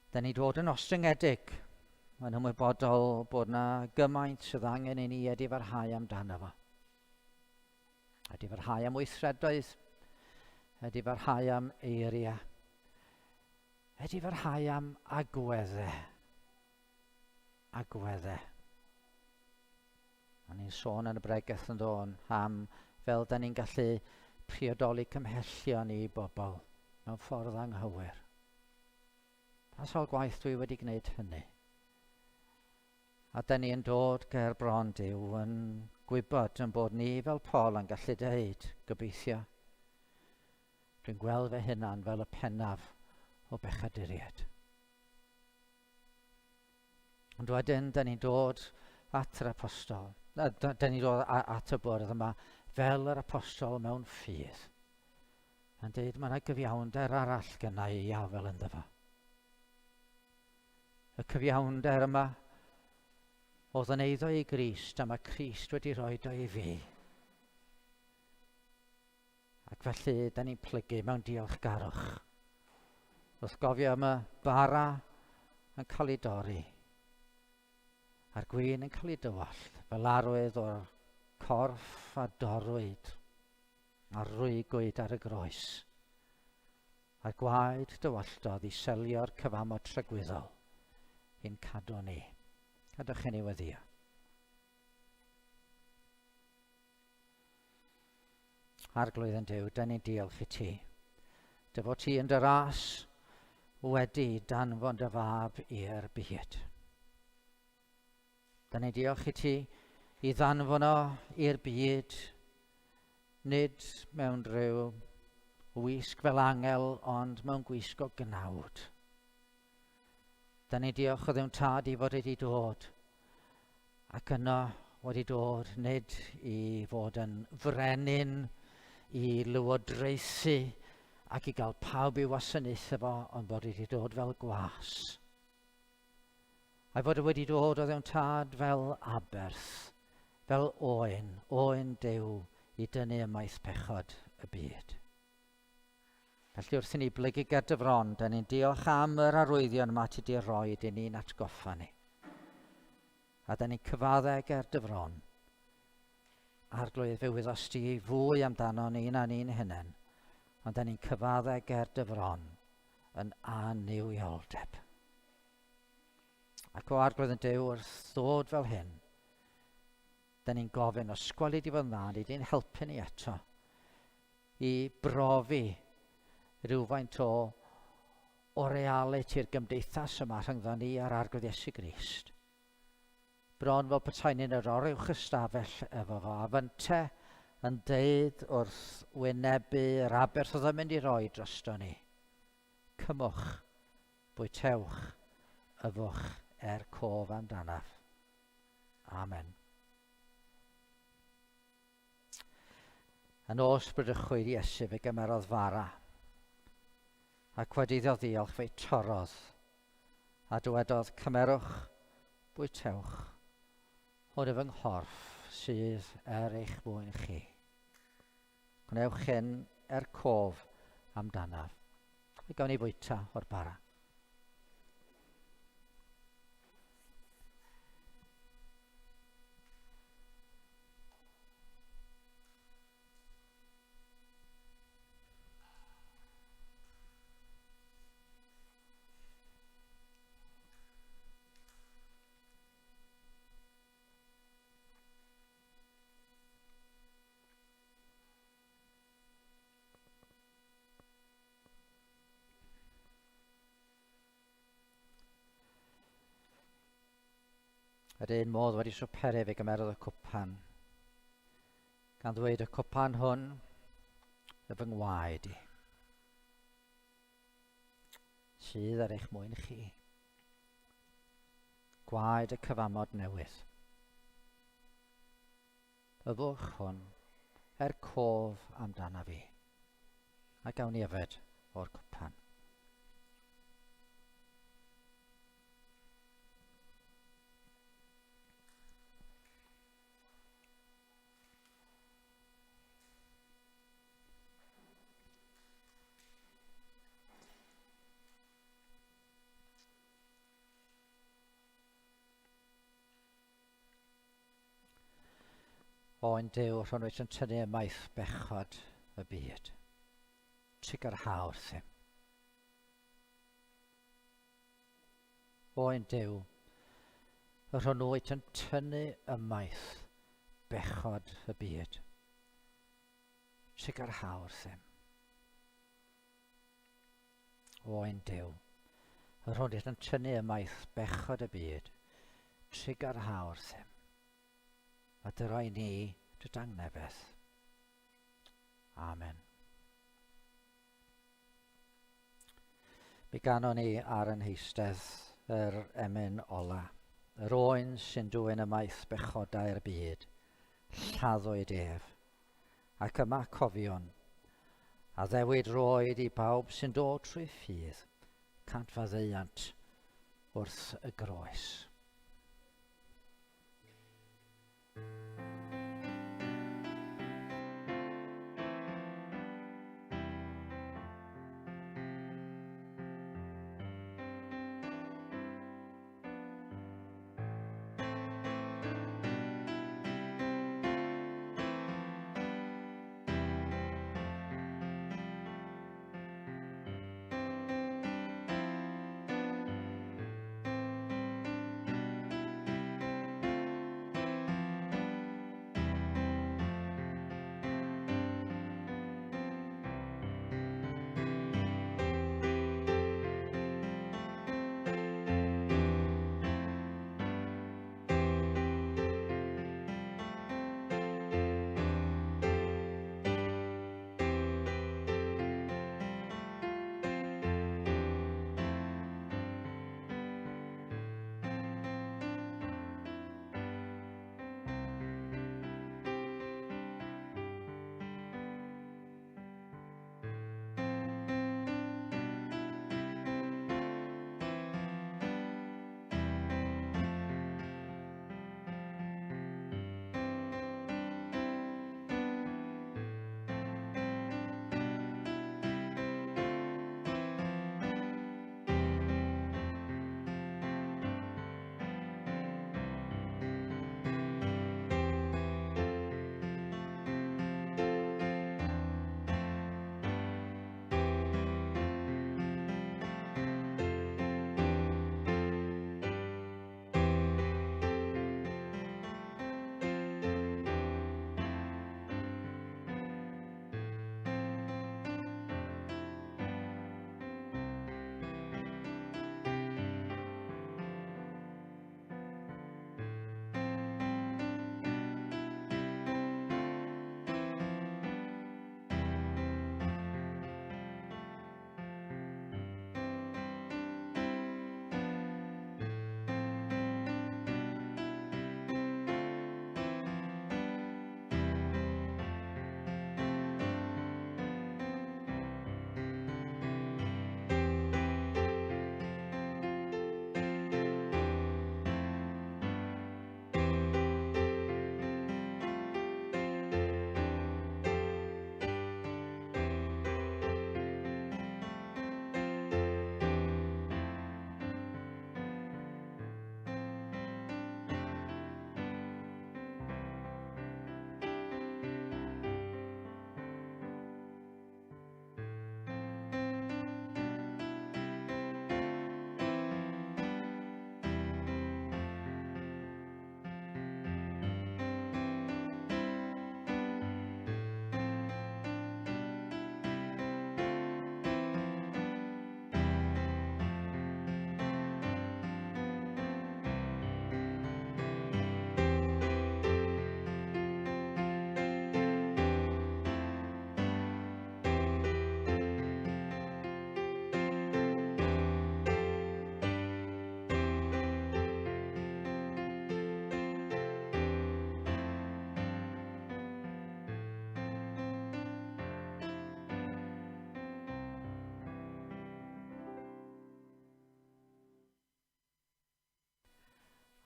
da ni dod yn ostyngedig, yn ymwybodol bod na gymaint sydd angen i ni edifarhau amdano fo. Edifarhau am weithredoedd, edifarhau am eiriau, edifarhau am agweddau. Agweddau. O'n i'n sôn yn y bregeth yn dôn am fel da ni'n gallu priodoli cymhellion i bobl mewn ffordd anghywir. Pa sawl gwaith dwi wedi gwneud hynny? A da ni yn dod ger bron Duw yn gwybod yn bod ni fel Paul yn gallu dweud, gobeithio, dwi'n gweld fy hunan fel y pennaf o bechaduriaid. Ond wedyn, da ni'n dod at yr apostol, da, da ni'n dod at y bwrdd yma fel yr apostol mewn ffydd. Yn dweud, mae yna gyfiawnder arall gyna i afel ynddo fo. Y cyfiawnder yma oedd yn eiddo i Grist, a mae Crist wedi rhoi do i fi. Ac felly, da ni'n plygu mewn diolchgarwch. Wrth gofio am y bara yn cael ei dorri, a'r gwin yn cael ei dywallt, fel arwydd o'r corff a dorrwyd a rwygwyd ar y groes, a'r gwaed dywalltodd i selio'r cyfamod tragwyddol i'n cadw ni. Gadewch i ni weddio. Arglwydd yn Duw, dyn ni'n diolch i ti. Dy fod ti yn dy ras wedi danfon dy fab i'r byd. Dyn ni'n diolch i ti i ddanfon o i'r byd, nid mewn rhyw wisg fel angel, ond mewn gwisg o gnawd. Da ni'n diolch o ddewn tad i fod wedi dod ac yno wedi dod nid i fod yn frenin, i lywodraethu ac i gael pawb i wasanaethu fo, ond bod wedi dod fel gwas. A'i fod wedi dod o ddewn tad fel aberth, fel oen, oen Duw i dynnu ymaith pechod y byd. Felly wrth i ni blygu ger dy fron, da ni'n diolch am yr arwyddion yma ti di roi i ni'n atgoffa ni. A da ni'n cyfadde ger dy fron. Arglwydd, fe wyddost ti fwy amdano ni na ni'n hunain, ond da ni'n cyfadde ger dy fron yn annuwioldeb. Ac o Arglwydd yn Duw, wrth ddod fel hyn, da ni'n gofyn, os gweli di fod yn dda, ni di'n helpu ni eto i brofi rhywfaint o, o realiti'r gymdeithas yma rhyngddo ni a'r Arglwydd Iesu Grist. Bron fel petai ni'n yr oruwch ystafell efo fo, a fynte yn deud wrth wynebu yr aberth oedd yn mynd i roi drosto ni. Cymwch, bwytewch, yfwch er cof amdanaf. Amen. Y nos bradychwyd Iesu fe gymerodd fara, ac wedi iddo ddiolch fe'i torrodd, a dywedodd, Cymerwch, bwytewch, hwn yw fy nghorff sydd er eich mwyn chi. Gwnewch hyn er cof amdanaf. A gawn ni fwyta o'r bara. Yr un modd wedi swperu fe gymerodd y cwpan, gan ddweud y cwpan hwn y fy ngwaed i, sydd ar eich mwyn chi. Gwaed y cyfamod newydd. Yfwch hwn er cof amdana fi, a gawn ni yfed o'r cwpan. Oen Duw, rhwng wyt yn tynnu ymaith bechod y byd. Trugarha wrthym. Oen Duw, yr hwn wyt yn tynnu ymaith bechod y byd. Trugarha wrthym. Oen Duw, yr hwn wyt yn tynnu ymaith bechod y byd. Trugarha wrthym. A dyroi ni dy dangnefedd. Amen. Mi ganon ni ar yn heistedd yr emyn ola. Yr oen sy'n dwyn ymaith bechodau'r byd, lladdwyd ef. Ac yma cofion, addewid roed i bawb sy'n dod trwy ffydd, cant faddeuant wrth y groes.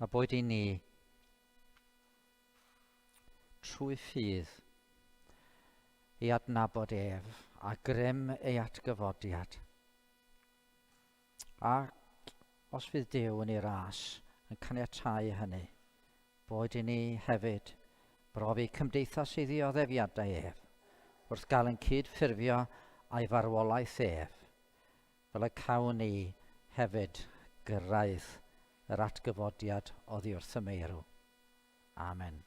A boed i ni, trwy ffydd, i adnabod ef a grym ei atgyfodiad. Ac os fydd Duw yn ei ras yn caniatáu hynny, boed i ni hefyd brofi cymdeithas ei ddioddefiadau ef, wrth gael yn cyd-ffurfio a'i farwolaeth ef, fel y cawn ni hefyd gyrraedd yr atgyfodiad oddi wrth y meirw. Amen.